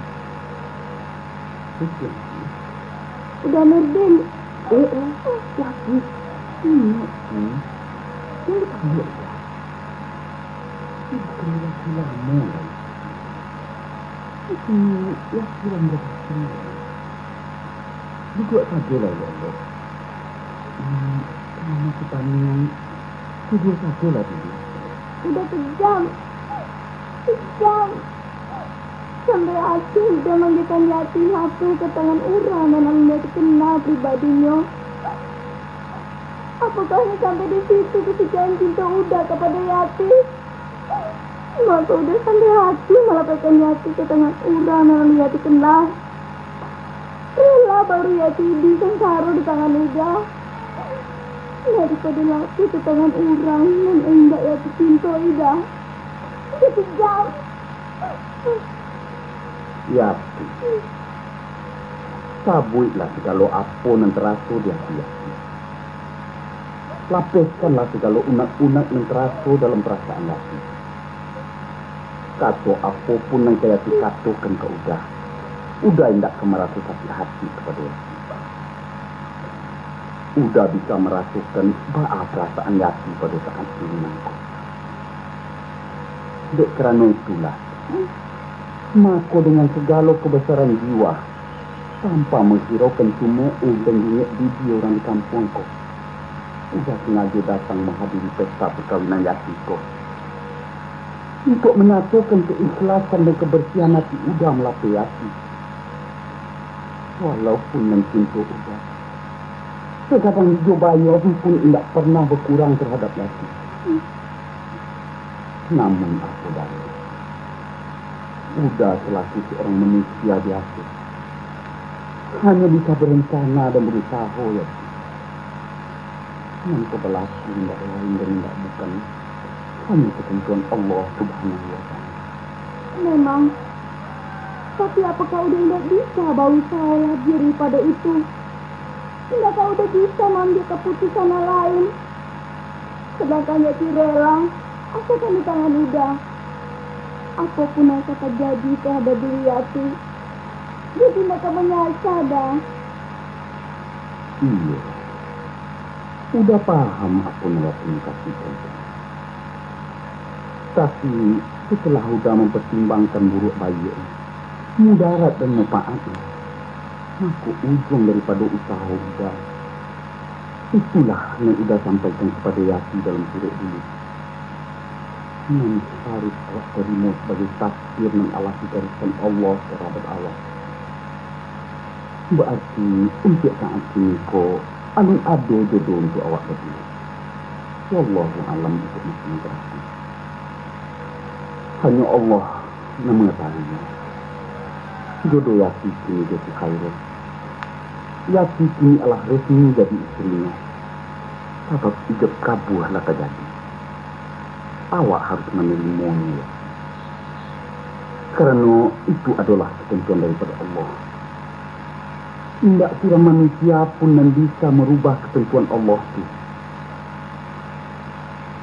Itu Yati. Uda Nurdin. Eh, eh, Yati. Hmm. Hmm. Yang kita buat, ya? Ini bukan laki lama, kan? Itu laki lama datang. Duduak sajolah, ya Allah. Hmm. Mano ka taniang, tibo sajolah dulu. Uda kejam. Kejam. Sampai ati Uda mambiakan Yati lapeh ka tangan urang nan indak dikenal pribadinyo. Apakah hanyo sampai di situ kasucian cinto Uda kapado Yati? Mako Uda sampai ati malapehkan Yati ka tangan urang nan indak dikenal. Rela baru Yati iduik sansaro di tangan Uda, daripado lapeh ka tangan urang nan indak Yati cintoi, Da. Uda kejam. Yati, sabuiklah sagalo apo nan taraso di ati Yati. Lapehkanlah sagalo unek-unek nan taraso dalam parasaan Yati. Kato apo pun nan ka Yati katokan ka Uda, Uda indak ka maraso sakik hati kapado Yati. Uda bisa marasokan baa parasaan Yati pado saat kini nangko. Dek karano itulah, mako dengan sagalo kabasaran jiwa, tanpa manghiraukan cumeeh dan jingek bibia urang di kampuang ko, Uda sangajo datang manghadiri pesta parkawinan Yati ko, untuak manyatokan kaikhlasan dan kabarsiahan ati Uda malapeh Yati. Walaupun nan cinto Uda, sagadang jo bayia pun indak parnah bakurang tarhadap Yati. Namun apo daya, Uda salaku saurang manusia biaso, hanyo bisa barencana dan barusaho, Yati. Nan ka balaku indak lain dan indak bukan, hanyo katantuan Allah Subhanahu wa Ta'ala. Memang, tapi apakah Uda indak bisa bausaho labiah daripado itu? Indakkah Uda bisa maambiak kaputusan nan lain? Sadangkan Yati rela, asalkan di tangan Uda. Apo pun nan ka tajadi tarhadap diri Yati, Yati indak ka manyasa, Da. Iyo, Uda paham apo nan Yati mukasuikkan tu. Tapi, sasudah Uda mampatimbangkan buruak baiak, mudarat dan manfaatnyo, mako ujuang daripado usaho Uda, itulah nan Uda sampaikan kapado Yati dalam surek dulu, nan harus awak tarimo sabagai takdir nan alah digariskan Allah tarhadap awak. Baarti, untuak saat kini ko, alun ado jodoh untuak awak baduo. Wallahu a'lam untuak maso nan ka datang. Hanyo Allah nan mangatahuinyo. Jodoh Yati kini jo si Khairul. Yati kini alah resmi jadi istrinyo. Sabab ijab kabuah lah tajadi. Awak harus manarimonyo, Yati. Karano itu adolah katantuan daripado Allah. Indak surang manusia pun nan bisa marubah katantuan Allah tu.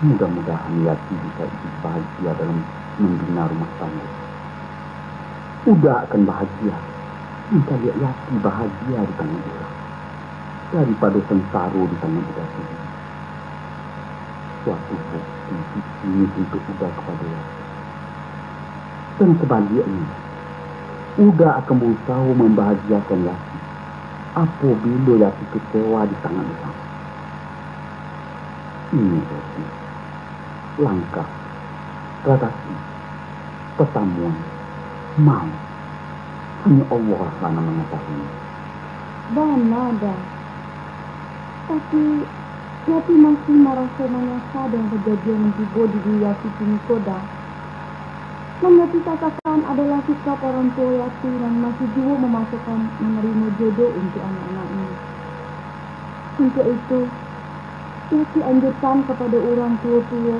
Mudah-mudahan Yati bisa iduik bahagia dalam mambina rumah tanggo. Uda akan bahagia, mangkaliak Yati bahagia di tangan urang, daripado sansaro di tangan Uda sandiri. Suatu bukti suci nan untuak Uda kapado Yati. Dan sabaliaknyo, Uda akan bausaho mambahagiakan Yati, apobilo Yati kecewa di tangan urang. Inyo Yati, langkah, rasaki, patamuan, mauik, hanyo Allah lah nan mangatahuinyo. Bana, Da. Tapi, Yati masih maraso manyasa dengan kajadian nan tibo di diri Yati kini ko, Da. Nan Yati sasakan adolah sikap urang tuo Yati nan masih juo mamasokan manarimo jodoh untuak anak-anaknyo. Untuak itu, Yati anjurkan kapado urang tuo-tuo,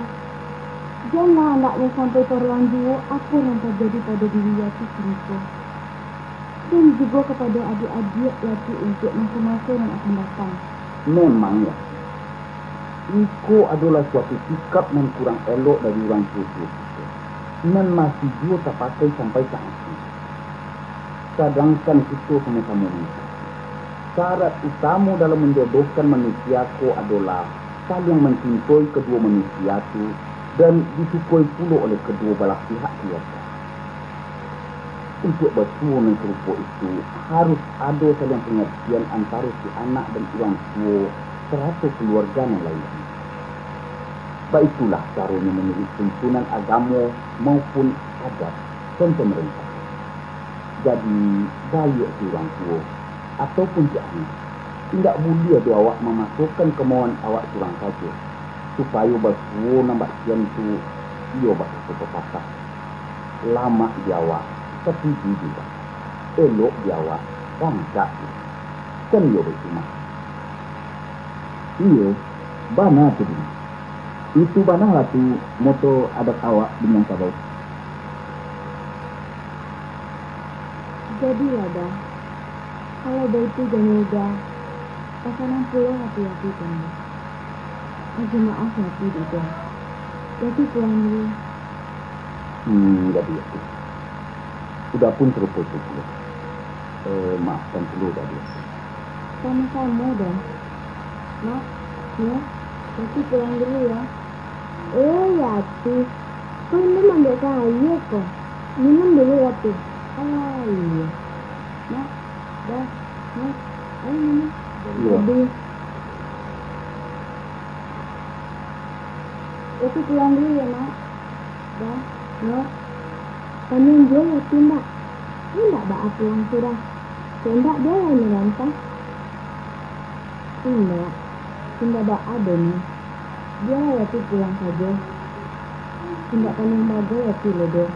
janlah andaknyo sampai tarulang juo apo nan tajadi pado diri Yati kini ko, dan jugo kapado adiak-adiak Yati untuak maso-maso nan akan datang. Memang, Yati, iko adolah suatu sikap nan kurang elok dari urang tuo-tuo kito, nan masih juo tapakai sampai saat kini. Sadangkan kito samo-samo mangikuti, syarat utamo dalam manjodohkan manusia ko adolah saliang mancintoi kaduo manusia tu, dan disukoi pulo oleh kaduo balah pihak keluarga. Untuak basuo nan sarupo itu, harus ado saliang pangartian antaro si anak dan urang tuo, sarato kaluarga nan lain. Baitulah caronyo manuruik tuntunan agamo maupun adat dan pamarentah. Jadi, baiak si urang tuo ataupun si anak, indak buliah doh awak mamasokan kamauan awak surang sajo, supayo basuo nan bak sian tu iyo bak kato papatah, lamak di awak, katuju di urang, elok di awak, rangkak di urang. Kan iyo baitu, Mak? Iyo, bana tu, Dimas. Itu bana lah tu moto adat awak di Minangkabau. Jadilah, Da. Kalau baitu janyo Uda, pasanang pulo hati-hati kan, Da. Agiah maaf hati di Uda. Yati pulang dulu. Hmm, jadi Yati. Uda pun sarupo itu pulo. Eh, maafkan pulo Uda di Yati. Samo-samo, Da. Mak, Nyo, Yati pulang dulu yo. Eh, Yati, ko indak maambiak aia ko. Minum dulu, Yati. Ah, iyo. Mak, Da, Nyo, ayo minum. Iyo. Tadi. Yati pulang dulu yo, Mak. Da, Nyo, tanang juo Yati ndak? Indak baa pulang sudah. Kok indak bialah inyo rantah. Indak, indak baa doh, Nyo. Bialah Yati pulang sajo. Indak panjang bagai Yati lo doh.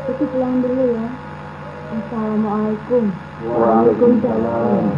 Yati pulang dulu yo. Assalamualaikum. Waalaikumsalam.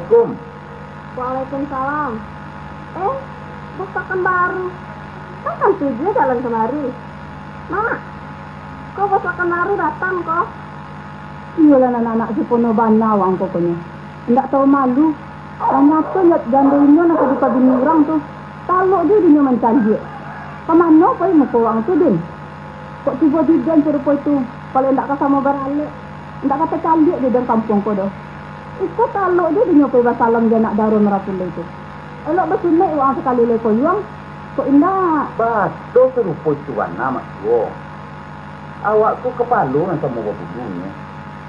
Assalamualaikum. Waalaikumsalam. Eh, bos Pakanbaru. Kan tujuah jalan kamari. Mak, ko bos Pakanbaru datang ko? Iyolah, anak-anak si pono bana wang pokoknyo. Indak tahu malu. Lah nyato nyo jando inyo nan ka dipabini urang tu. Talok jo dinyo mancaliak. Ka mano pai muko wang tu, Din? Kok tibo di den sarupo itu, kalau indak ka samo baralek, indak ka tacaliak di den kampuang ko doh. Iko talok jo dinyo pai basalam jo anak daro merah putih tu. Elok basunaik wang sakali lai koyuang, kok indak? Batua sarupo itu bana, Mak Tuo. Awak ko kapalo nan samo babulunyo.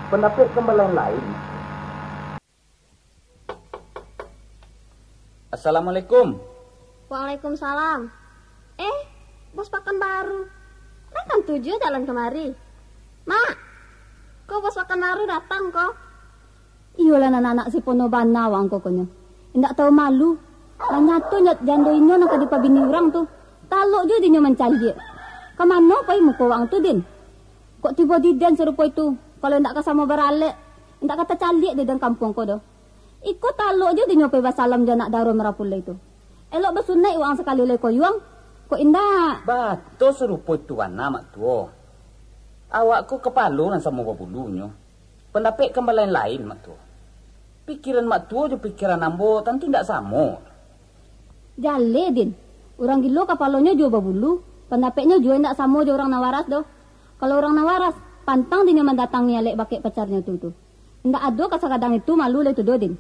Pandapek kan balain-lain, Mak Tuo. Assalamualaikum. Waalaikumsalam. Eh, bos Pakanbaru. Lah kan tujuah jalan kamari. Mak, ko bos Pakanbaru datang ko? Iyolah, anak-anak si pono bana wang pokoknyo. Indak tahu malu. Lah nyato nyo jando inyo nan ka dipabini urang tu. Talok jo dinyo mancaliak. Ka mano pai muko wang tu, Din? Kok tibo di den sarupo itu, kalau indak ka samo baralek, indak ka tacaliak di den kampuang ko doh. Iko talok jo dinyo pai basalam jo anak daro merah putih tu. Elok basunaik wang sakali lai koyuang, kok indak? Batua sarupo itu bana, Mak Tuo. Awak ko kapalo nan samo babulunyo. Pandapek kan balain-lain, Mak Tuo. Pikiran Mak Tuo jo pikiran ambo tantu indak samo. Jaleh, Din. Urang gilo kapalonyo juo babulu, pandapeknyo juo indak samo jo urang nan waras doh. Kalau urang nan waras, pantang dinyo mandatangi alek bakek pacarnyo tu, tu. Indak ado ka sakadang itu malu lai tu doh, Din.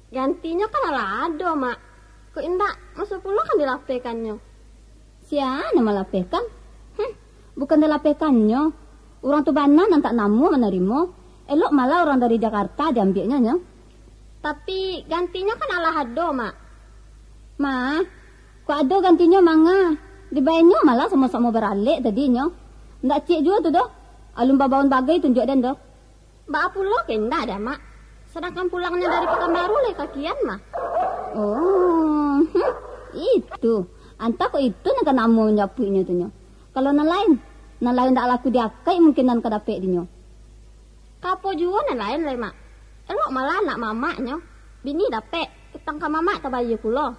Gantinyo kan alah ado, Mak. Kok indak, maso pulo kan dilapehkannyo? Sia nan malapehkan? Hm, bukan dilapehkannyo. Urang tu bana nan tak namuah manarimo. Elok malah urang dari Jakarta diambiaknyo, nyo. Tapi, gantinyo kan alah ado, Mak. Ma, kok ado gantinyo manga? Dibaenyo malah samo-samo baralek tadinyo. Ndak ciek juo tu doh. Alun babaun bagai tunjuak den doh. Baa pulo ka indak dek Amak, sadangkan pulangnyo dari Pakanbaru lai kakian mah. Oh, hmm, itu. Antah kok itu nan ka namuah manjapuiknyo tu nyo. Kalau nan lain, nan lain ndak laku diakaik mungkin nan ka dapek dinyo. Ka apo juo nan lain lai, Mak? Elok malah anak mamaknyo. Bini dapek, utang ka mamak tabayia pulo.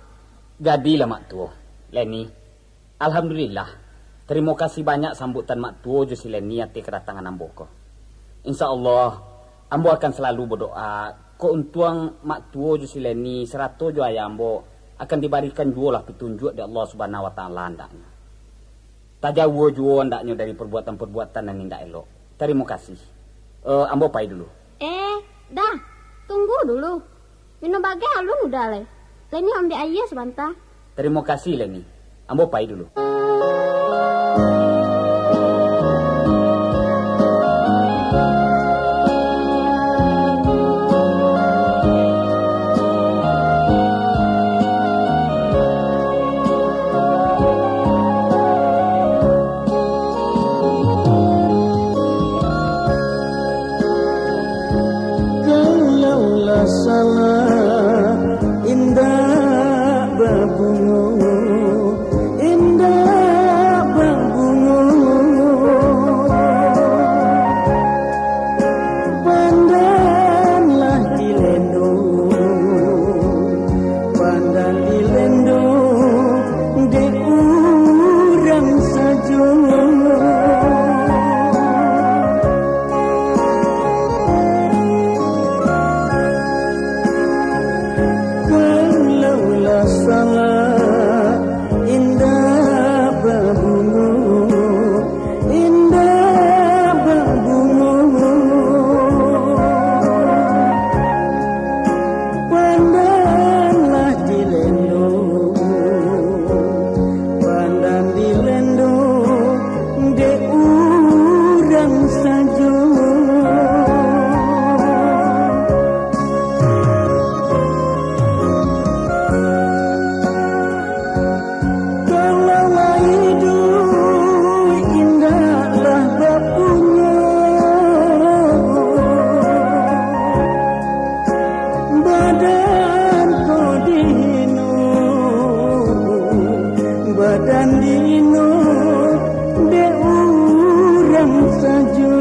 Jadilah, Mak Tuo. Leni, Alhamdulillah. Tarimo kasih banyak sambutan Mak Tuo jo si Leni ateh kadatangan ambo ko. Insya Allah, ambo akan salalu badoa, kok untuang Mak Tuo jo si Leni sarato jo ayah ambo akan dibarikan juolah pitunjuak dek Allah Subhanahu Wa Taala andaknyo. Tajauah juo andaknyo dari perbuatan-perbuatan nan indak elok. Tarimo kasih. Eh, ambo pai dulu. Eh, dah, tunggu dulu. Minum bagai alun udah lai. Leni ambiak aia sabanta. Tarimo kasih, Leni. Ambo pai dulu. Kalau lah salah, indak babungo, indak babungo. Pandanlah dilendo, pandan dilendo dek urang sajo. Kalau lah salah, indak babungo, indak babungo. Pandanlah dilendo, pandan dilendo dek urang sajo. Kalau lah iduik indaklah bapunyo, badan ko dihino, badan dihino dek urang sajo.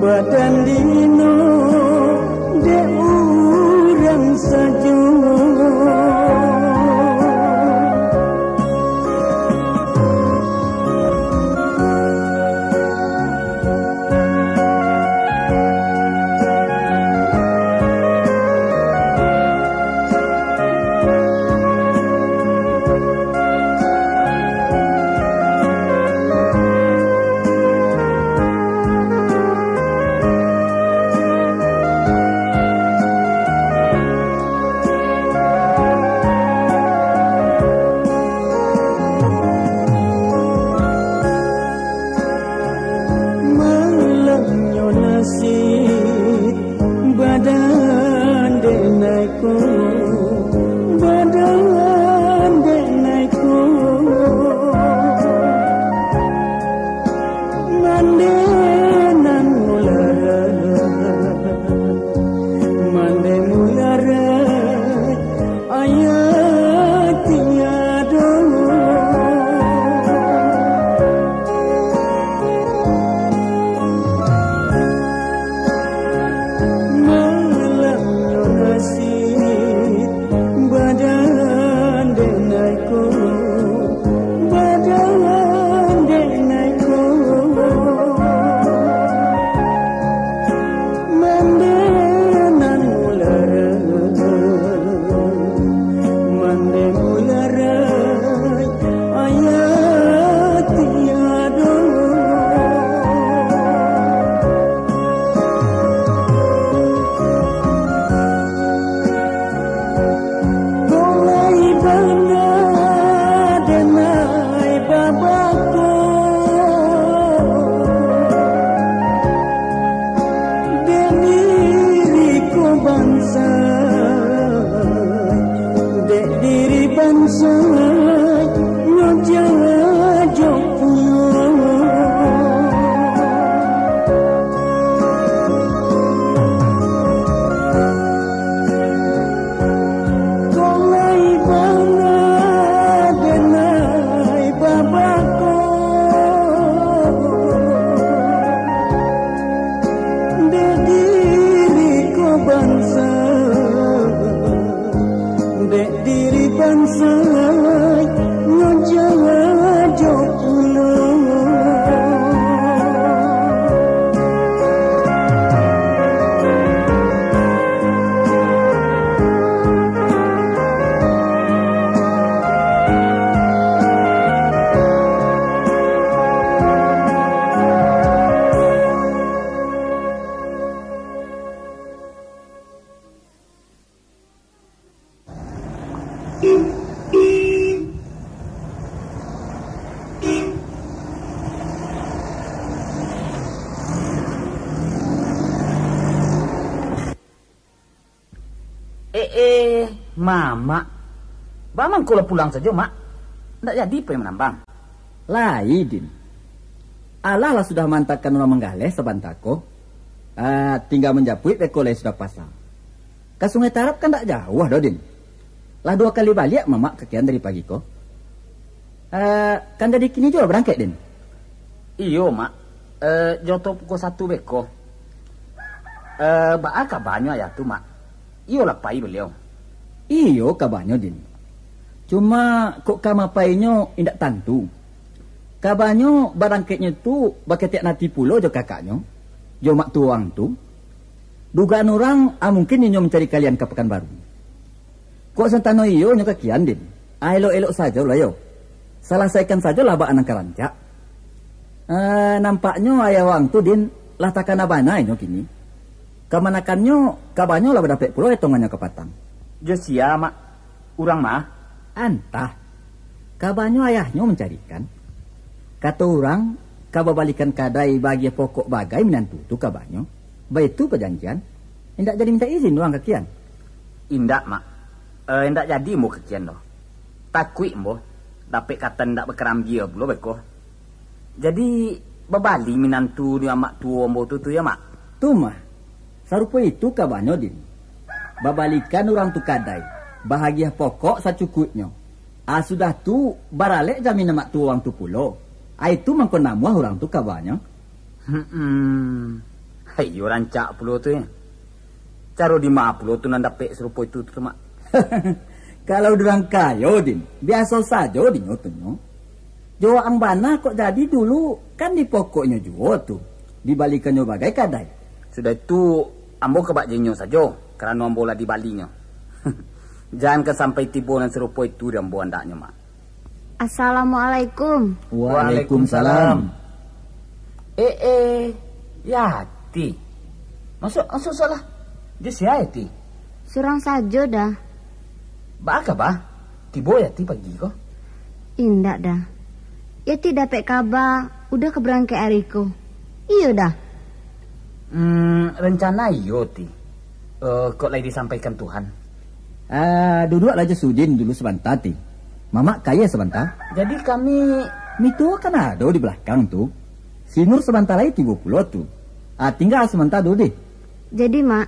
Badan dino dek urang sajo. Malangnyo nasib badan dek nai ko, badan dek nai ko. Mande nan mularai, mande mularai, ayah tiado. Malangnyo nasib badan dek nai ko, badan dek nai ko. Mande nan mularai, mande mularai, ayah tiado. Kolai bana denai babako. Dek diri ko bansa, dek diri bansa, nyo jajo pulo. Kolai bana denai babako. Dek diri ko bansa, dek diri bansa, nyo jajo pulo. Eh, eh, Mamak. Baa mangko lah pulang sajo, Mak? Ndak jadi pai manambang? Lai, Din. Alah lah sudah maantakan urang manggaleh sabanta ko. Ah, tingga manjapuik beko lai sudah pasang. Ka Sungai Tarab kan ndak jauah doh, Din. Lah duo kali baliak Mamak kakian dari pagi ko. Eh, kan jadi kini juo barangkek, Din? Iyo, Mak. Eh, joto pukua satu beko. Eh, baa kabanyo ayah tu, Mak? Iyo lah pai baliau? Iyo kabanyo, Din. Cuma kok kama painyo indak tantu. Kabanyo barangkeknyo tu baketek nati pulo jo kakaknyo, jo mak tuo ang tu. Dugaan urang, ah, mungkin inyo mancari kalian ka Pakanbaru. Kok santano iyo nyo kakian, Din? Ah, elok-elok sajolah yo. Salasaikan sajolah baa nan ka rancak. Eh, nampaknyo ayah wang tu, Din, lah takana bana inyo kini. Kamanakannyo, kabanyo lah badapek pulo etongannyo kapatang. Jo sia, Mak? Urang ma? Antah. Kabanyo ayahnyo mancarikan. Kato urang, ka babalikan kadai baagiah pokok bagai minantu tu kabanyo. Baitu pajanjian. Indak jadi mintak izin urang kakian? Indak, Mak. Eh, indak jadi ambo kakian doh. Takuik ambo dapek kata indak bakarambia pulo beko. Jadi, babali minantu di amak tuo ambo tu, tu yo, Mak? Tu mah. Sarupo itu kabanyo, Din. Babalikan urang tu kadai, baagiah pokok sacukuiknyo. Ah, sudah tu, baralek jamin amak tuo urang tu pulo. Ah, itu mangko namuah urang tu kabanyo. Hmm. Hai, iyo rancak pulo tu, eh. Caro di ma pulo tu nan dapek sarupo itu tu, Mak? Kalau urang kayo, Din, biaso sajo dinyo tu nyo. Jo ang bana kok jadi dulu, kan di pokoknyo juo tu, dibalikannyo bagai kadai. Sudah itu, ambo ka bak jenyo sajo, karano ambo lah dibalinyo. Jan ka sampai tibo nan sarupo itu di ambo andaknyo, Mak. Assalamualaikum. Waalaikumsalam. Eh, eh, Yati. Masuk, masuk, masuklah. Di sia, Yati? Surang sajo, Da. Baa kaba? Tibo Yati pagi ko? Indak, Da. Yati dapek kaba, Uda ka barangkek ari ko. Iyo, Da. Hmm, rencana iyo, Ti. Eh, kok lai disampaikan Tuhan? Ah, duduaklah jo si Udin dulu sabanta, Ti. Mamak ka iyo sabanta. Jadi kami... Mito kan ado di balakang tu. Si Nur sabanta lai tibo pulo tu. Ah, tingga sabanta dulu deh. Jadi, Mak.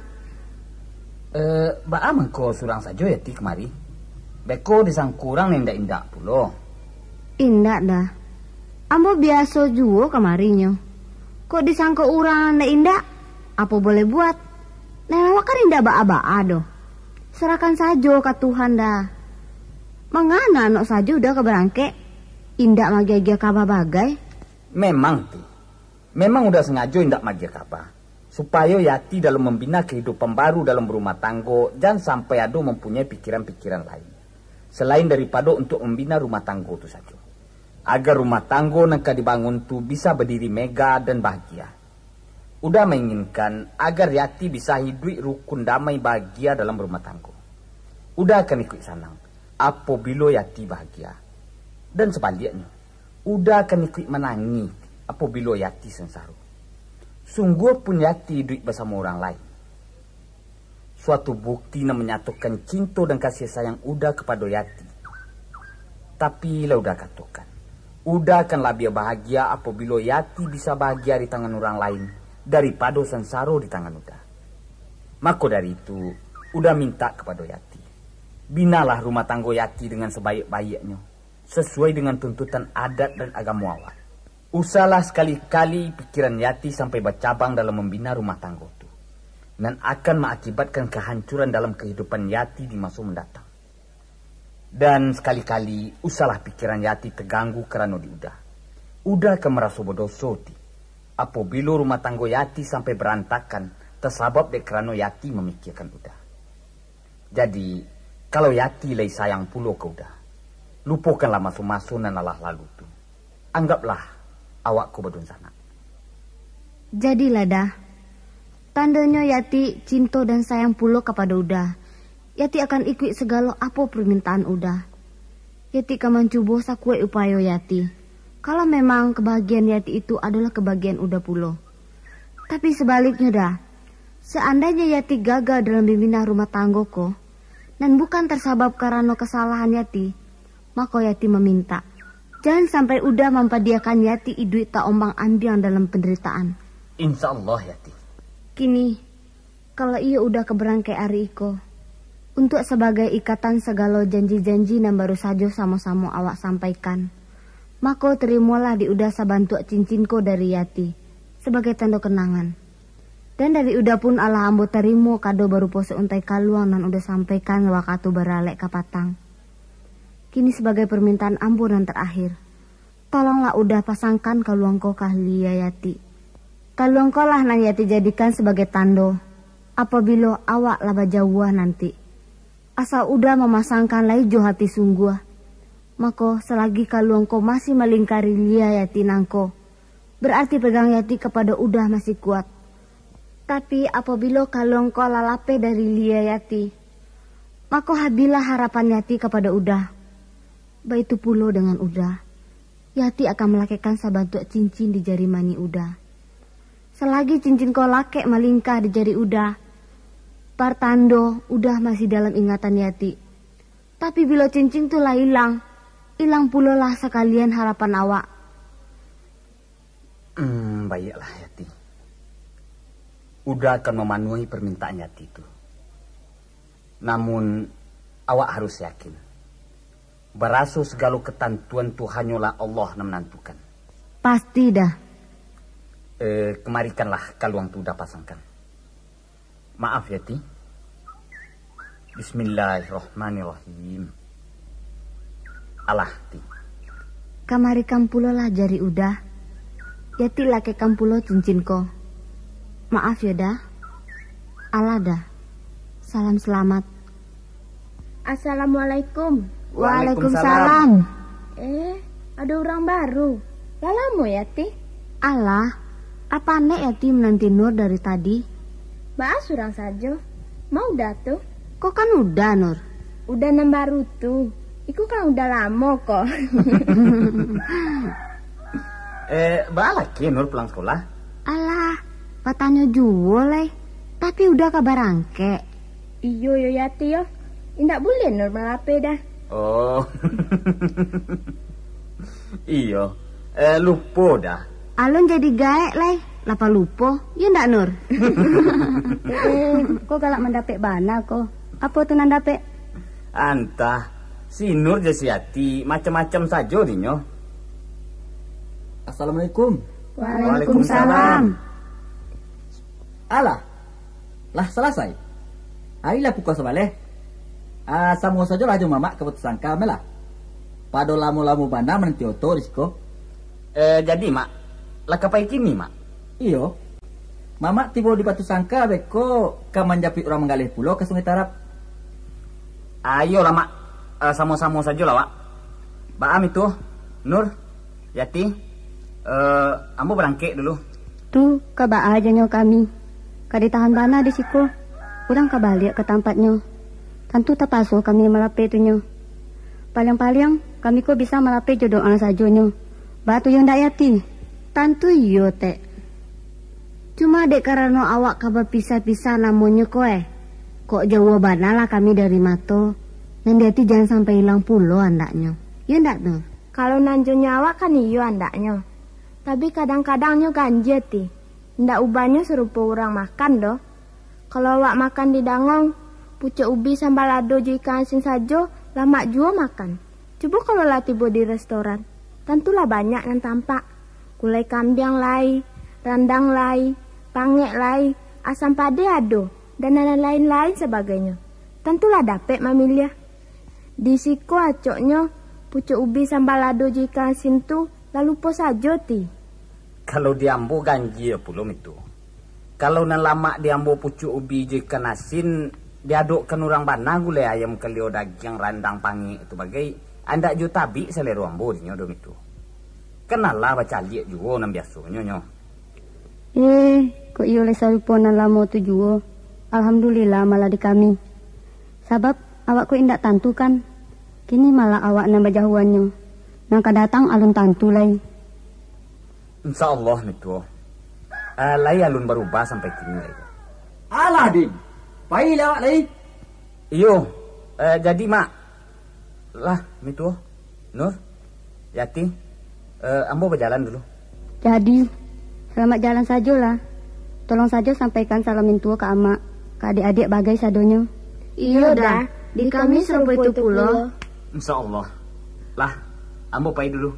Eh, baa mangko surang sajo Yati kamari? Beko disangko urang nan indak-indak pulo. Indak, Da. Ambo biaso juo kamarinyo. Kok disangko urang nan indak-indak, apo boleh buat? Nan awak kan indak baa-baa doh. Sarahkan sajo ka Tuhan, Da. Mangana anok sajo Uda ka barangkek, indak maagiah-agiah kaba bagai? Memang, Ti. Memang Uda sangajo indak maagiah kaba, supayo Yati dalam mambina kahidupan baru dalam barumah tanggo, jan sampai ado mampunyai pikiran-pikiran lain, salain daripado untuak mambina rumah tanggo tu sajo. Agar rumah tanggo nan ka dibangun tu bisa badiri megah dan bahagia. Uda mainginkan agar Yati bisa hiduik rukun damai bahagia dalam rumah tanggo. Uda akan ikuik sanang apobilo Yati bahagia. Dan sabaliaknyo, Uda akan ikuik manangih apobilo Yati sansaro. Sungguah pun Yati hiduik basamo urang lain. Suatu bukti nan manyatokan cinto dan kasih sayang Uda kapado Yati. Tapi lah Uda katokan, Uda akan labiah bahagia apobilo Yati bisa bahagia di tangan urang lain daripado sansaro di tangan Uda. Mako dari itu, Uda mintak kapado Yati, binalah rumah tanggo Yati dengan sabaik-baiknyo, sasuai dengan tuntutan adat dan agamo awak. Usahlah sakali-kali pikiran Yati sampai bacabang dalam mambina rumah tanggo tu, nan akan maakibatkan kahancuran dalam kahidupan Yati di maso mandatang. Dan sakali-kali usahlah pikiran Yati taganggu karano di Uda. Uda ka maraso badoso, Ti, apobilo rumah tanggo Yati sampai barantakan tasabab dek karano Yati mamikiakan Uda. Jadi, kalau Yati lai sayang pulo ka Uda, lupokanlah maso-maso nan alah lalu tu. Anggaplah awak ko badunsanak. Jadilah, Da. Tandonyo Yati cinto dan sayang pulo kapado Uda. Yati akan ikuik sagalo apo parmintaan Uda. Yati ka mancubo sakuaik upayo Yati, kalau memang kabahagiaan Yati itu adolah kabahagiaan Uda pulo. Tapi sabaliknyo, Da, saandainyo Yati gagal dalam mambina rumah tanggo ko, nan bukan tasabab karano kasalahan Yati, mako Yati mamintak, jan sampai Uda mampadiakan Yati iduik taombang-ambiang dalam pandaritaan. Insya Allah, Yati. Kini, kalau iyo Uda ka barangkek ari iko, untuak sabagai ikatan sagalo janji-janji nan baru sajo samo-samo awak sampaikan, mako tarimolah di Uda sabantuak cincin ko dari Yati, sabagai tando kanangan. Dan dari Uda pun alah ambo tarimo kado barupo sauntai kaluang nan Uda sampaikan wakatu baralek kapatang. Kini sabagai parmintaan ambo nan tarakhir, tolonglah Uda pasangkan kaluang ko ka lia Yati. Kaluang ko lah nan Yati jadikan sabagai tando, apabilo awak lah bajauah nanti. Asal Uda mamasangkan lai jo hati sungguah, mako, salagi kaluang ko masih malingkari lia Yati nangko, bararti pegang Yati kapado Uda masih kuat. Tapi, apabilo kaluang ko lah lapeh dari lia Yati, mako, habihlah harapan Yati kapado Uda. Baitu pulo dengan Uda, Yati akan malakekkan sabantuak cincin di jari mani Uda. Salagi cincin ko lakek malingkah di jari Uda, partando Uda masih dalam ingatan Yati. Tapi, bilo cincin tu lah ilang, ilang pulolah sakalian harapan awak. Hmm, baiaklah, Yati. Uda akan mamanuahi parmintaan Yati tu. Namun, awak harus yakin, baraso sagalo katantuan tu hanyolah Allah nan manantukan. Pasti, Da. Eh, kemarikanlah kaluang tu Uda pasangkan. Maaf, Yati. Bismillahirrahmanirrahim. Alah, Ti. Kamarikan pulolah jari Uda. Yati lakekkan pulo cincin ko. Maaf yo, Da. Alah, Da. Salam salamat. Assalamualaikum. Waalaikumsalam. Waalaikumsalam. Eh, ado urang baru. Lah lamo, Yati? Alah, apo anek Yati menanti Nur dari tadi? Baa surang sajo. Ma Uda tu? Ko kan Uda, Nur. Uda nan baru tu. Iko kan Uda lamo ko. Eh, baa laki Nur pulang sekolah? Alah, batanyo juo lai. Tapi Uda ka barangkek. Iyo yo, Yati yo. Indak buliah Nur malapeh Da. Oh. Iyo. Eh, lupo Da. Alun jadi gaek lai, lapeh lupo. Yo ndak, Nur? Eh, ko galak mandapek bana ko. Apo tu nan dapek? Antah. Si Nur jo si Yati macam-macam sajo dinyo. Assalamualaikum. Waalaikumsalam. Alah, lah salasai. Ari lah pukua sabaleh. Ah, samo sajolah jo Mamak ka Batusangka meh lah. Pado lamo-lamo bana mananti oto di siko. Eh, jadi, Mak, lah ka pai kini, Mak? Iyo. Mamak tibo di Batusangka, beko ka manjapuik urang manggaleh pulo ka Sungai Tarab. Ayolah, Mak. Eh, samo-samo sajolah, Wak. Baa Mituoh, Nur, Yati, eh, ambo barangkek dulu. Tu, ka baa janyo kami. Ka ditahan bana di siko. Urang ka baliak ka tampatnyo. Tantu tapaso kami malapeh tu nyo. Paliang-paliang, kami ko bisa malapeh jo doa sajonyo. Baa tu yo ndak, Yati? Tantu iyo, Tek. Cuma dek karano awak ka bapisah-pisah namonyo ko, eh. Kok jauah bana lah kami dari mato. Nan di ati jan sampai ilang pulo andaknyo. Yo ndak, Nur? Kalau nan jo nyo awak kan iyo andaknyo. Tapi kadang-kadang nyo ganjia, Ti. Ndak ubahnyo sarupo urang makan doh. Kalau awak makan di dangau, pucuak ubi sambal lado jo ikan asin sajo, lamak juo makan. Cubo kalau lah tibo di restoran, tantulah banyak nan tampak. Gulai kambiang lai, randang lai, pangek lai, asam padeh ado, dan nan lain-lain sabagainyo. Tantulah dapek mamiliah. Di siko acoknyo, pucuak ubi sambal lado jo ikan asin tu lah lupo sajo, Ti. Kalau di ambo ganjia pulo, Mitu. Kalau nan lamak di ambo pucuak ubi jo ikan asin, diadokkan urang bana gulai ayam, kalio dagiang, randang, pangek tu bagai, andak juo tabik salero ambo dinyo doh, Mitu. Kan alah bacaliak juo nan biasonyo nyo. Eh, kok iyo lai sarupo nan lamo tu juo. Alhamdulillah malah di kami. Sabab awak ko indak tantu kan. Kini malah awak nan bajahuannyo. Nan ka datang alun tantu lai. Insya Allah, Mitu. Ah, lai alun barubah sampai kini lai. Alah, Din. Pai lah awak lai. Iyo, eh, jadi, Mak. Lah, Mitu. Nur, Yati, eh, ambo bajalan dulu. Jadi, selamat jalan sajolah. Tolong sajo sampaikan salam mintuo ka amak, ka adiak-adiak bagai sadonyo. Iyo, Da. Di kami sarupo itu pulo. Insya Allah. Lah, ambo pai dulu.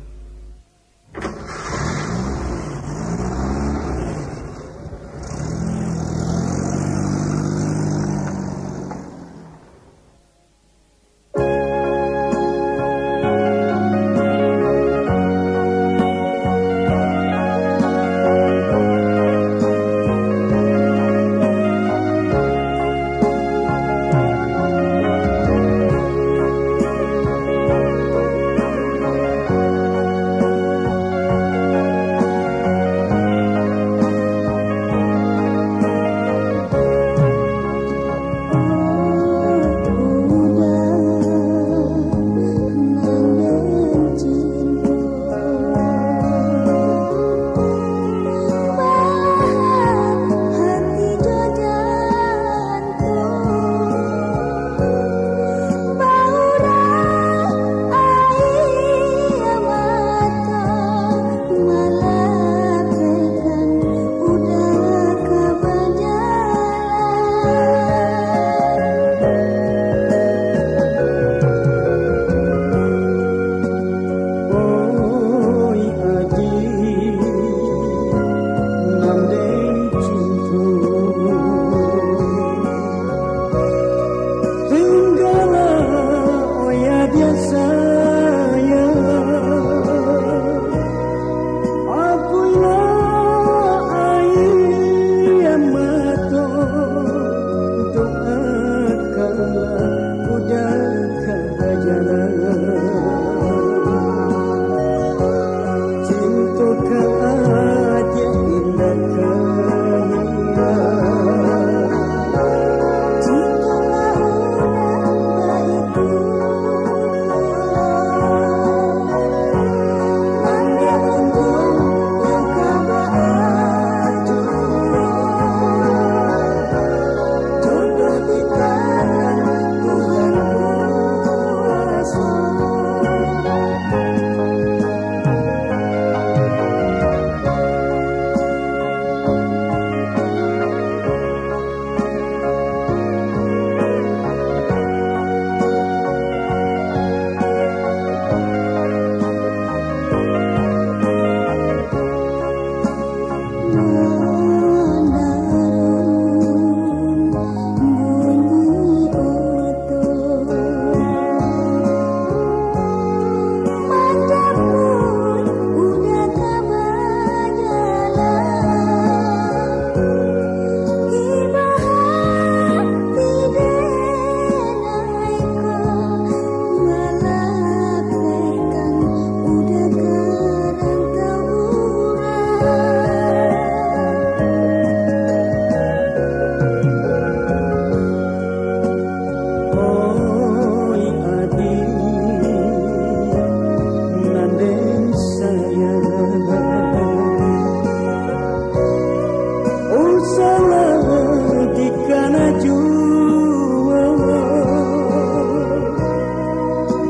Dikana juo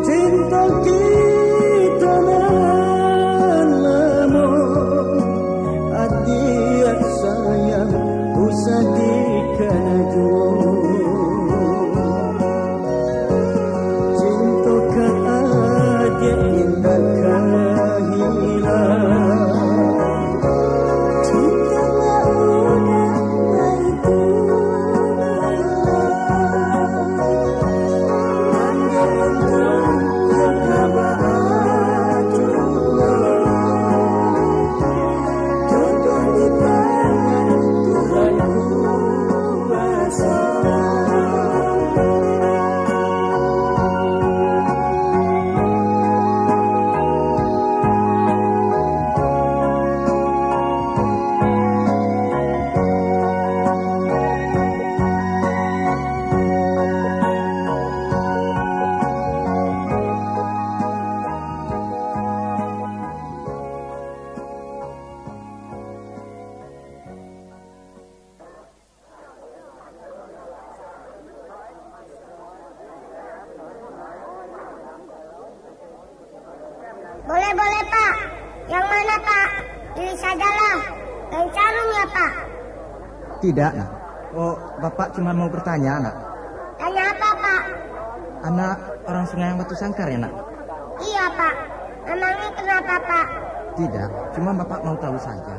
cinto kito nan lamo, adiak sayang usah dikana juo. Cinto ka adiak indak ka hilang. Cinto ka uda Boleh, boleh, Pak. Yang mana, Pak? Pilih sajalah. Yang carung ya, Pak? Tidak, Nak. Oh, Bapak cuma mau bertanya, Nak. Tanya apa, Pak? Anak orang Sungai yang Batu Sangkar, ya, Nak? Iya, Pak. Memangnya kenapa, Pak? Tidak, cuma Bapak mau tahu saja.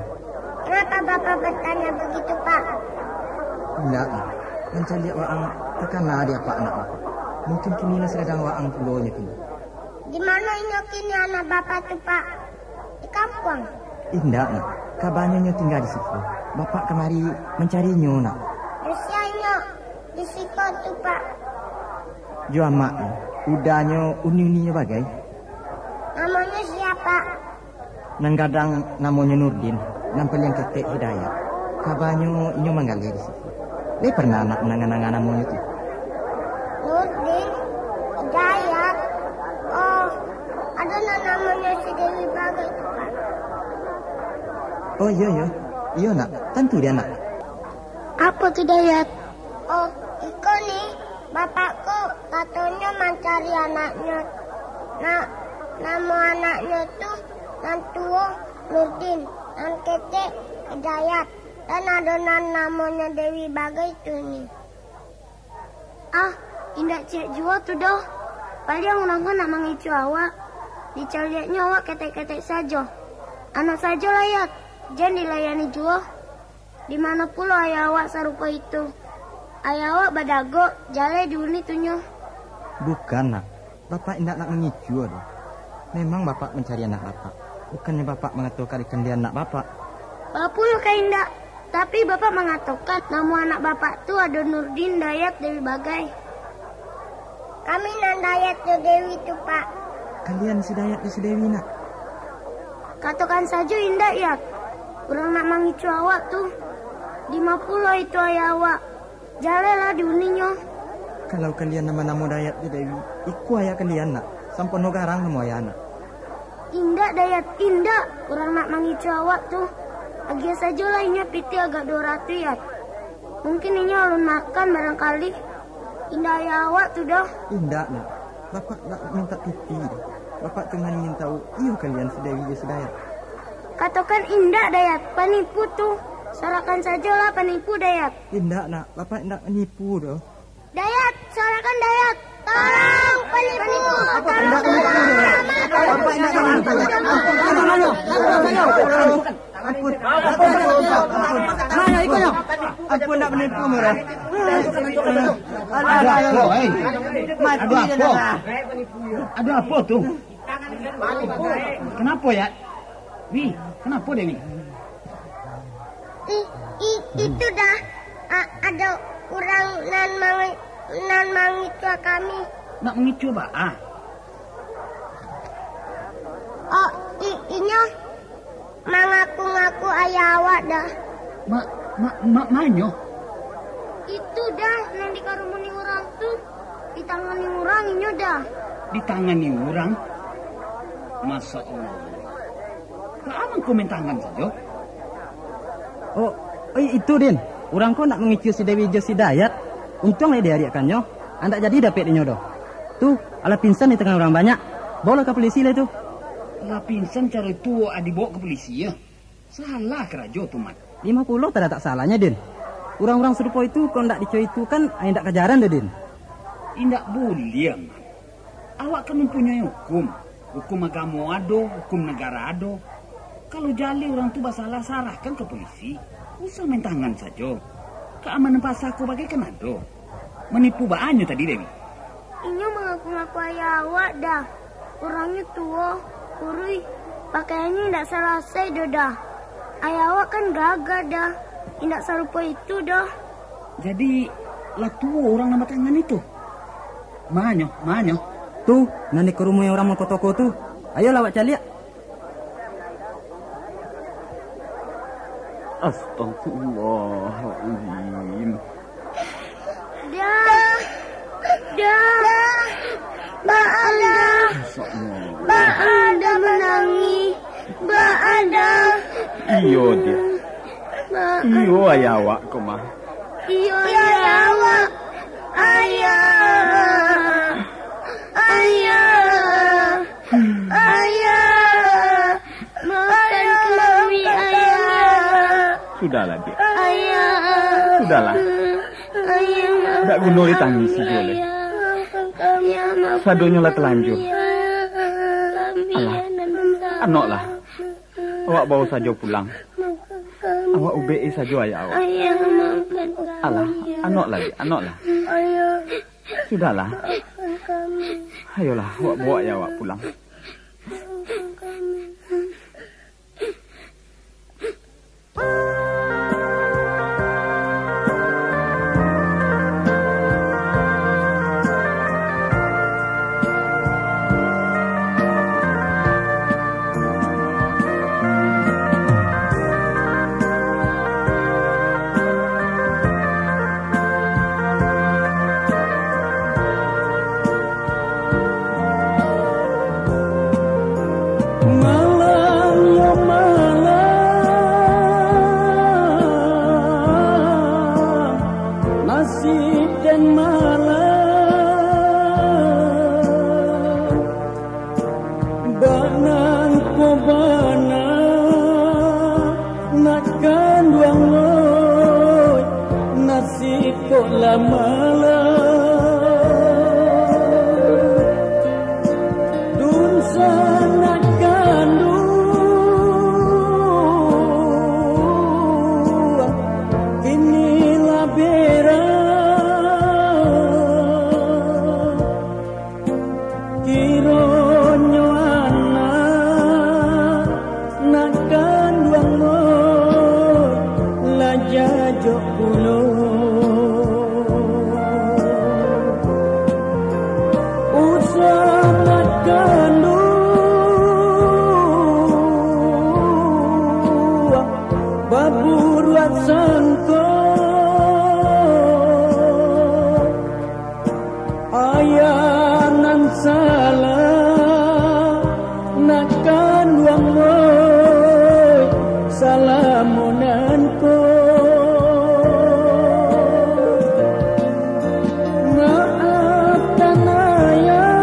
Kenapa Bapak bertanya begitu, Pak? Indak, Nak. Mancaliak waang takana di apak anak Bapak. Mungkin kini lah sagadang waang pulonyo kini. Di mano inyo kini anak Bapak tu, Pak? Di kampuang? Indak, Nak. Kabanyo inyo tingga di siko. Bapak kamari mancari inyo, Nak. Usia inyo di siko tu, Pak? Jo amak, Nak. Udanyo uni-uninyo bagai. Namonyo sia? Nan gadang namonyo Nurdin, nan paliang ketek Hidayat. Kabanyo inyo manggaleh di siko. Lai pernah Nak mandanga-danga namonyo tu? Nurdin, Hidayat. Oh, ado nan namonyo si Dewi Bagai tu, Pak? Oh, iyo, iyo. Iyo, Nak. Tantu dia, Nak. Apo tu, Dayat? Oh, iko ni, bapak ko katonyo mancari anaknyo. Na-, namo anaknyo tu nan tuo Nurdin, nan ketek Hidayat, dan ado nan namonyo Dewi Bagai tu ni. Ah, indak ciek juo tu doh. Paliang urang ko nak mangicuah awak. Dicaliaknyo awak ketek-ketek sajo. Anak sajolah, Yat, jan dilayani juo. Di mano pulo ayah awak sarupo itu? Ayah awak badagok, jaleh di uni tu nyo. Bukan, Nak. Bapak indak nak mangicuah doh. Memang Bapak mancari anak Bapak. Bukannyo Bapak mangatokan ikan di anak Bapak. Bapulo ka indak. Tapi Bapak mangatokan namo anak Bapak tu ado Nurdin, Dayat, Dewi Bagai. Kami nan Dayat jo Dewi tu, Pak. Kalian si Dayat jo si Dewi, Nak? Katokan sajo indak, Yat. Urang nak mangicuah awak tu. Dima pulo itu ayah awak. Jalehlah di uni nyo. Kalau kalian nan banamo Dayat jo Dewi, iko ayah kalian, Nak. Sampono Garang namo ayah, Nak. Indak, Dayat, indak. Urang nak mangicuah awak tu. Agiah sajolah inyo pitih agak duo ratuih, Yat. Mungkin inyo alun makan barangkali. Indak ayah awak tu doh. Indak, Nak. Bapak indak mintak pitih doh. Bapak cuma ingin tahu, iyo kalian si Dewi jo si Dayat. Katokan indak, Dayat. Panipu tu. Sorakan sajolah panipu, Dayat. Indak, Nak. Bapak indak manipu doh. Dayat, sorakan Dayat. Tolong, panipu. Tolong, tolong. Bapak indak manipu doh. Bapak indak manipu doh. Ampun, ampun, ampun, ampun, ampun. Ampun, ampun. Ampun, nak menipu, murah. Alah, alah, alah. Aduh, eh. Mati. Aduh, dia apa? Dah. Aduh, apa tu? Kenapa, ya? Wi, kenapa dia ni? I, i, itu dah, a-, ada orang nan mangi-, nan mangicuah kami. Nak mangicuah apa? Ah. Oh, i-, inyo mangaku-ngaku ayah awak dah. Ma, ma, ma, manyo? Itu dah nan dikarumuni urang tu, ditangani urang inyo dah. Ditangani urang? Masya Allah. Kok aman kau main tangan sajo? Oh, eh, itu, Din. Urang ko nak mangicuah si Dewi jo si Dayat. Untuang lah diariakkannyo. Andak jadi dapek dinyo doh. Tu, alah pingsan di tangah urang banyak. Baolah ka polisi lah tu. Lah pingsan caro tu, a, dibaok ka polisi, yo? Salah karajo tu, Mat. Limo puluah tadah tak salahnyo, Din. Urang-urang sarupo itu, kok ndak dicoitukan, a, indak kajaran doh, Din. Indak buliah, Mat. Awak kan mampunyoi hukum. Hukum agamo ado, hukum nagara ado. Kalau jaleh urang tu basalah, sarahkan ka polisi. Usah main tangan sajo. Kaamanan pasar ko bagai kan ado. Manipu baa nyo tadi, Dewi? Inyo mangaku-ngaku ayah awak dah. Urangnyo tuo, kuruih, pakaiannyo indak salasai doh dah. Ayah awak kan gagah dah, indak sarupo itu doh. Jadi, lah tuo urang nan batangan itu? Manyo, manyo. Tu, nan dikarumuian urang mangko toko tu. Ayolah awak caliak. Astagfirullahalazim. Dah. Dah. Baa dah. Astagfirullah. Baa dah manangih. Baa dah. Iyo, Diak. Baa. Iyo, ayah awak ko mah. Iyo, ayah awak. Ayah. Ayah. Ayah. Maafkan kami, Ayah. Sudahlah, Diak. Ayah. Sudahlah. Ayah, maafkan kami. Dak guno ditangisi juo lai. Ayah, maafkan kami, Ayah. Sadonyo lah talanjur. Maafkan kami, Ayah. Alah, anoklah. Maafkan kami. Awak bawo sajo pulang. Maafkan kami. Awak ubek-i sajo ayah awak. Ayah, maafkan kami. Alah, anoklah, Diak, anoklah. Ayah. Sudahlah. Maafkan kami. Ayolah, awak bawo ayah awak pulang. Maafkan kami. Malam yo malam, nasib den malam. Bana ko bana, nak kanduang oi, nasib kok lah malam. Dunsanak kanduang, kini lah berang. Kironyo anak nak kanduang oi, lah jajok pulo. Usah nak kanduang, baburuak sangko. Ayah nan salah, nak kanduang oi, salamo nan ko. Maafkan ayah,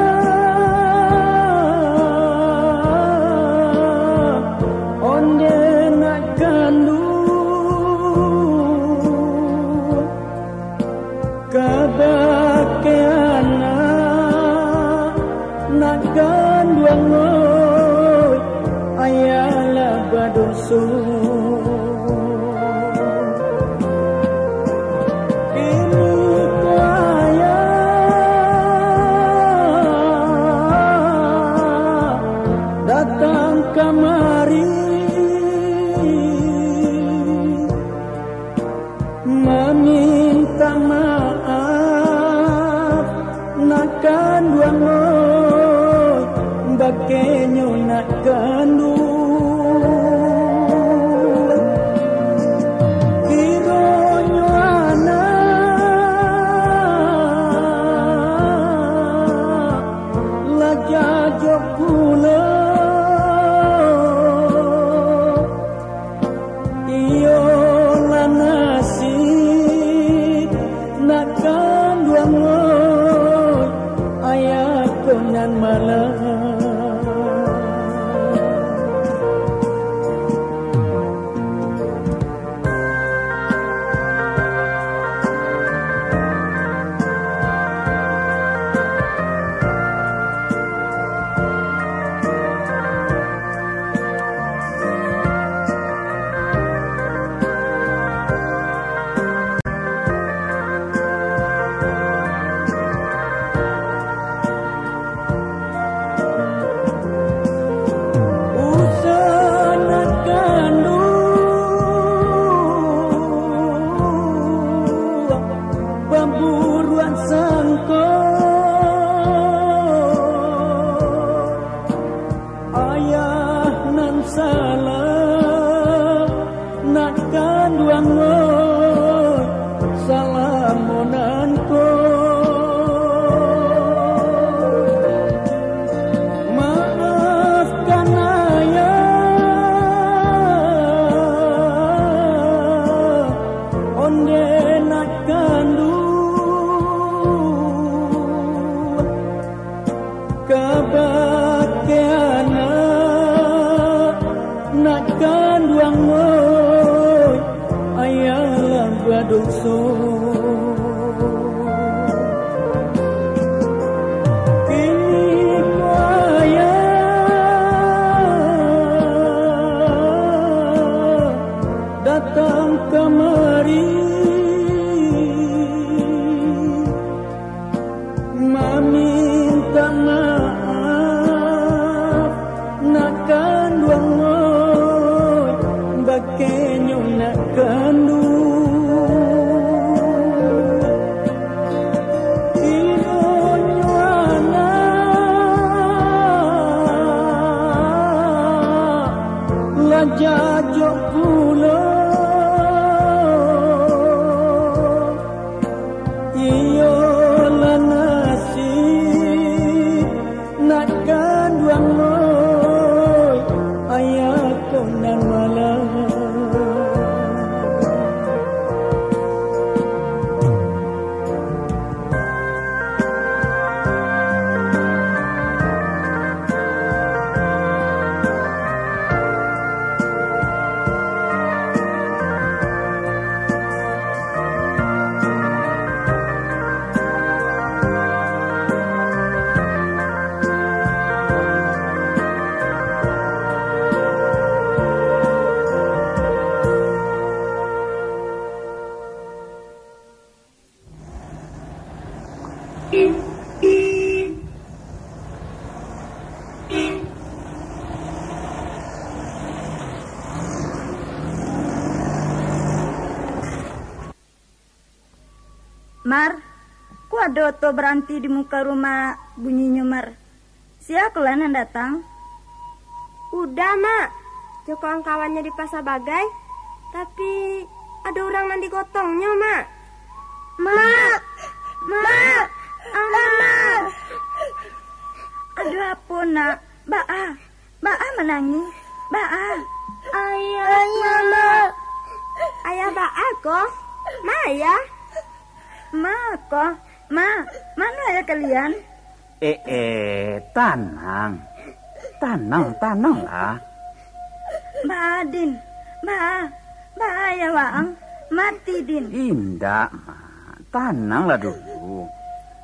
onde nak kanduang. Kabake anak, nak kanduang oi, ayah lah badoso. Kini ko ayah datang kamari. Mamintak maaf, nak kanduang oi, bakenyo nak kanduang. Kironyo anak lah jajok pulo. Iyolah nasib Nak kanduang, kabake anak, nak kanduang, oi, ayah lah badoso. Kini ko ayah datang kamari, mamintak maaf, nak kanduang, oi, bakenyo nak kanduang. Inyo anak lah jajok pulo, iyo lah nasib nak kanduang, oi, ayah ko nan malang. Mar, ko ado oto baranti di muko rumah bunyinyo, Mar. Sia ko lah nan datang? Uda, Mak. Jo kawan-kawannyo di pasa bagai, tapi ado urang nan digotongnyo, Mak. Mak! Mak! Amar! Ado apo, Nak? Baa? Baa manangih? Baa? Ayah, Mak. Ayah baa ko? Ma, Ayah? Ma ko? Ma, mano ayah kalian? Eh, eh, tanang. Tanang, tananglah. Baa, Din? Baa? Baa ayah waang? Mati, Din. Indak, Mak. Tananglah dulu.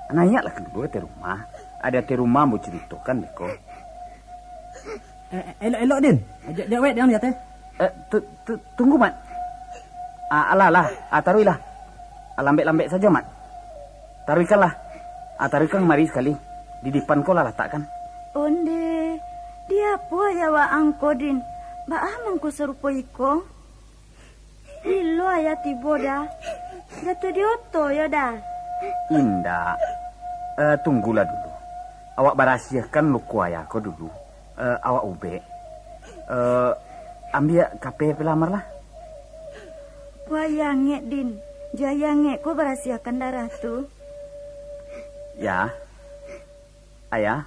Naiaklah ka dulu ateh rumah. Ado ateh rumah ambo caritokan beko. Eh, eh, elok-elok, Din. Jak, jak wek, jangan di ateh. Eh, tu, tu, tunggu, Mat. Ah, alah, alah. Ah, taruihlah. Ah, lambek-lambek sajo, Mat. Taruihkanlah. Ah, taruihkan kamari sakali. Di dipan ko lah latakkan. Onde, di apo ayah waang ko, Din? Baa mangko sarupo iko? Bilo ayah tibo, Da? Jatuah di oto yo, Da? Indak. Eh, tunggulah dulu. Awak barasiahkan luko ayah ko dulu. Eh, awak ubek. Eh, ambiak kapeh pelamar lah. Wayah angek, Din. Jo ayah angek ko barasiahkan darah tu. Ya. Ayah.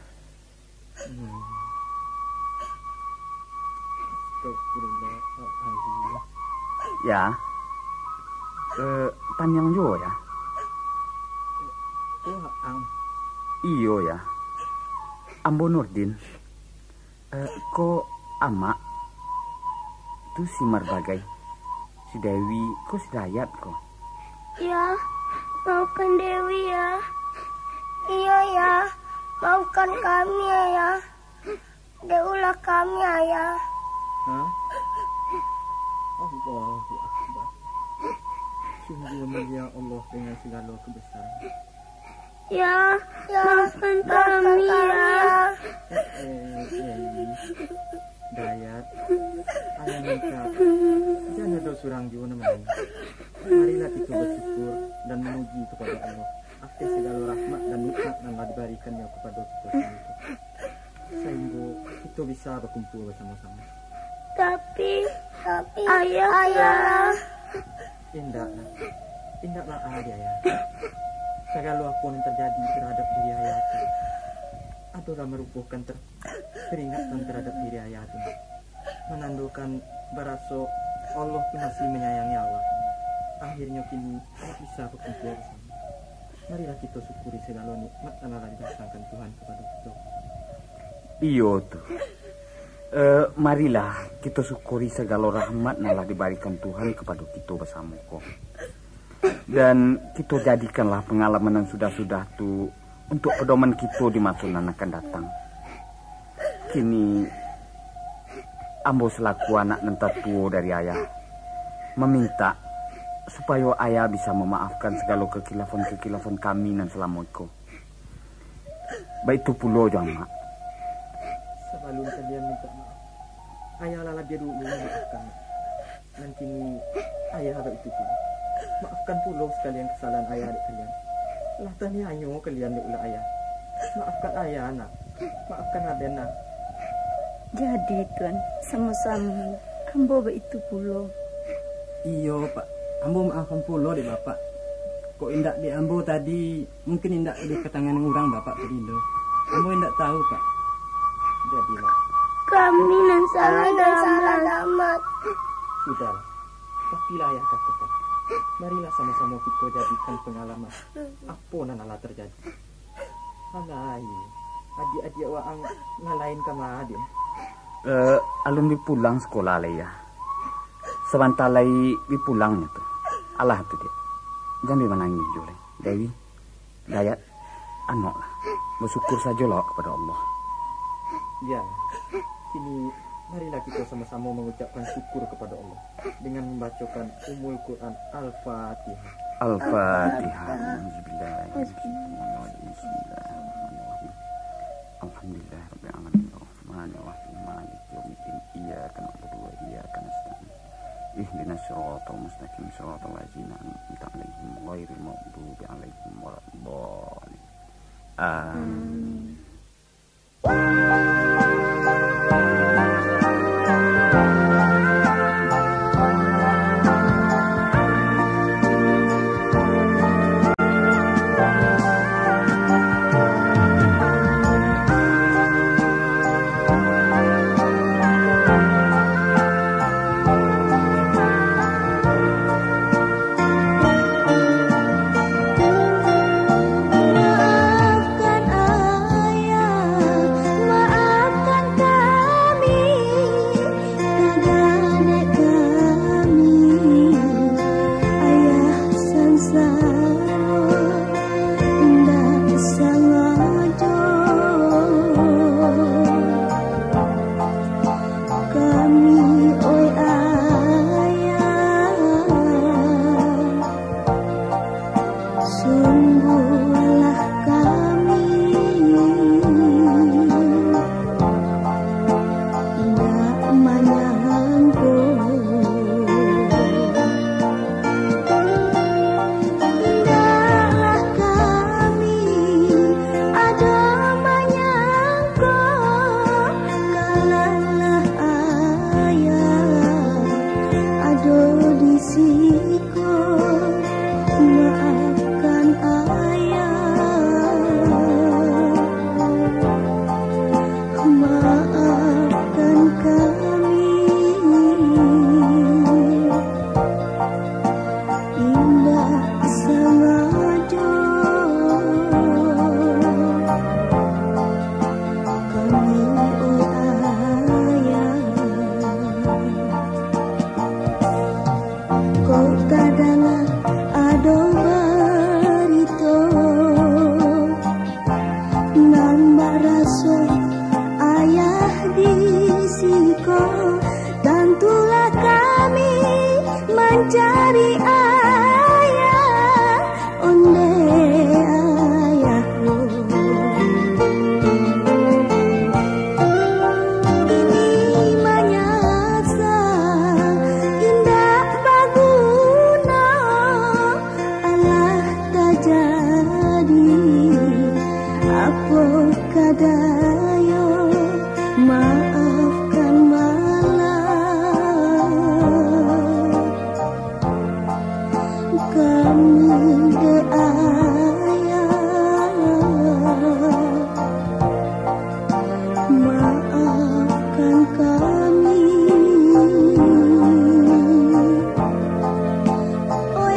Astagfirullahaladzim. Ya. Eh, panjang juo, ya? Waang. Iyo, ya. Ambo Nurdin. Eh, ko amak? Tu si Marbagai. Si Dewi, ko si Dayat ko? Ya, maafkan Dewi, ya. Iyo, ya. Maafkan kami, ya. Dek ulah kami, Ayah. Hah? Allahu Akbar. Sungguh mulia Allah dengan segala kebesaran. Ya, ya, maafkan kami, ya. Eh, eh, eh, Dayat, ayah minta, jan ado surang juo nan manangih. Marilah kito bersyukur dan memuji kepada Allah atas segala rahmat dan nikmat yang lah diberikan-Nyo kepada kita semua itu, sehingga kita bisa berkumpul bersama-sama. Tapi, tapi, Ayah, Ayah. Indak, nak. Indak baa di ayah. Sagalo apo nan terjadi terhadap diri ayah tu, adolah marupokan ter-, peringatan terhadap diri ayah tu, nak. Manandokan baraso Allah tu masih manyayangi awak. Akhirnyo kini awak bisa bakumpua basamo. Marilah kito syukuri sagalo nikmat nan lah didatangkan Tuhan kapado kito. Iyo tu. Eh, marilah kito syukuri sagalo rahmat nan lah dibarikan Tuhan kapado kito basamo ko. Dan kito jadikanlah pangalaman nan sudah-sudah tu untuak padoman kito di maso nan akan datang. Kini, ambo salaku anak nan tatuo dari ayah, mamintak supayo ayah bisa mamaafkan sagalo kakilafan-kakilafan kami nan salamo iko. Baitu pulo jo amak. Sabalun kalian mintak maaf, ayah lah labiah dulu mamaafkan. Nan kini ayah baitu pulo. Maafkan pulo sakalian kasalahan ayah dek kalian. Lah taniayo kalian dek ulah ayah. Maafkan ayah, nak. Maafkan Raden, nak. Jadi, Tuan, samo-samo ambo baitu pulo. Iyo, Pak. Ambo maafkan pulo dek Bapak. Kok indak dek ambo tadi, mungkin indak dikatangan urang Bapak padido. Ambo indak tahu, Pak. Jadi, nak. Kami nan salah, Kami nan salah, Damat. Damat. Sudahlah. Tapi lah ayah katokan. Marilah samo-samo kito jadikan pangalaman apo nan alah tarjadi. Alah, adiak-adiak waang nan lain ka ma, Din? Eh, alun bi pulang sakolah lai, Yah. Sabanta lai bi pulangnyo tu. Alah tu, Diak. Jan bi manangih juo lai. Dewi, Dayat, anoklah. Basyukur sajolah awak kapado Allah. Iyo. Kini, marilah kito samo-samo mangucapkan syukur kapado Allah dengan mambacokan Ummul Quran Al-Fatihah. Al-Fatihah. Auzubillahi minasyaitonirrajim. Bismillahirrahmanirrahim. Alhamdulillahirabbil alamin. Arrahmanirrahim. Maliki yaumiddin. Iyyaka na'budu wa iyyaka nasta'in. Ihdinas siratal mustaqim. Siratal ladzina an'amta 'alaihim ghairil maghdubi 'alaihim waladdallin. Amin. Maafkan ayah, maafkan kami, tagak dek kami, ayah sansaro indak sangajo. Kami, oi ayah, sungguhlah kami indak manyangko. Indaklah kami ado manyangko, kalaulah ayah ado di siko, maafkan ayah. Maafkan kami, indak sangajo. Kami, oi ayah, kok tadanga ado barito nan baraso ayah di siko, tantulah kami mancari ayah, ondeh ayah. Kini manyasa indak baguno, alah tajadi apo ka dayo, maafkan malah kami, dek ayah. Maafkan kami, oi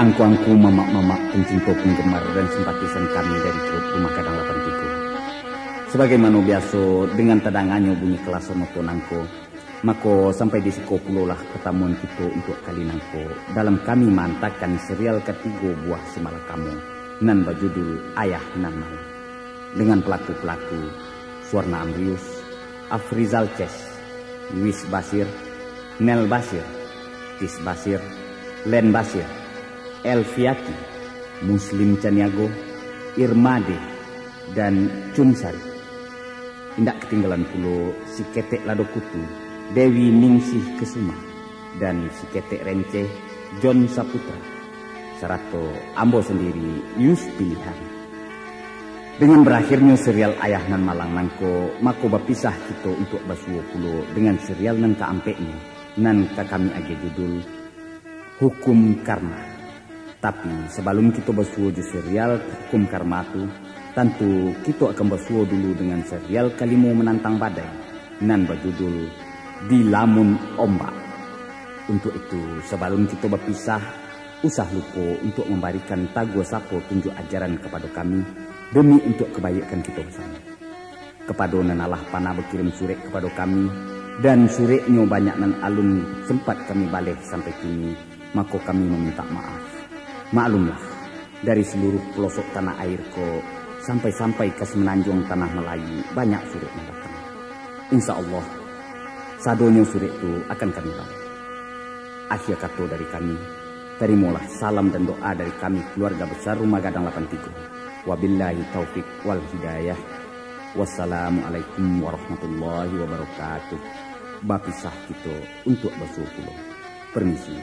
Angku-angku, mamak-mamak, pencinto, penggemar, dan simpatisan kami dari grup Rumah Gadang lapan tigo. Sebagaimana biaso, dengan tadanganyo bunyi kalaso moto nangko, mako sampai di siko pulolah pertamuan kito untuk kali nangko dalam kami maantakan serial katigo buah si malakamo nan bajudul Ayah Nan Malang, dengan pelaku-pelaku Suwarna Amrius, Afrizal Ces, Wis Basir, Nel Basir, Tis Basir, Len Basir, Elviati, Muslim Caniago, Irmade, dan Cun Sari. Indak katinggalan pulo si Ketek Lado Kutu, Dewi Ningsih Kesuma, dan si Ketek Renceh, John Saputra, sarato ambo sandiri, Yus Pilihan. Dengan barakhirnyo serial Ayah Nan Malang nangko, mako bapisah kito untuak basuo pulo dengan serial nan kaampeknyo, nan ka kami agiah judul Hukum Karma. Tapi, sabalun kito basuo jo serial Hukum Karma tu, tantu kito akan basuo dulu dengan serial kalimo Manantang Badai, nan bajudul Dilamun Ombak. Untuak itu, sabalun kito bapisah, usah lupo untuak mambarikan taguah sapo tunjuak ajaran kapado kami, demi untuak kabaikan kito basamo. Kapado nan alah panah bakirim surek kapado kami, dan sureknyo banyak nan alun sempat kami baleh sampai kini, mako kami mamintak maaf. Maklumlah, dari saluruah palosok tanah air ko, sampai-sampai ka Samananjuang Tanah Malayu, banyak surek nan datang. Insya Allah, sadonyo surek tu akan kami baleh. Akhia kato dari kami, tarimolah salam dan doa dari kami, keluarga besar Rumah Gadang lapan tigo. Wabillahi taufik wal hidayah. Wassalamualaikum warahmatullahi wabarakatuh. Bapisah kito untuak basuo pulo. Permisi.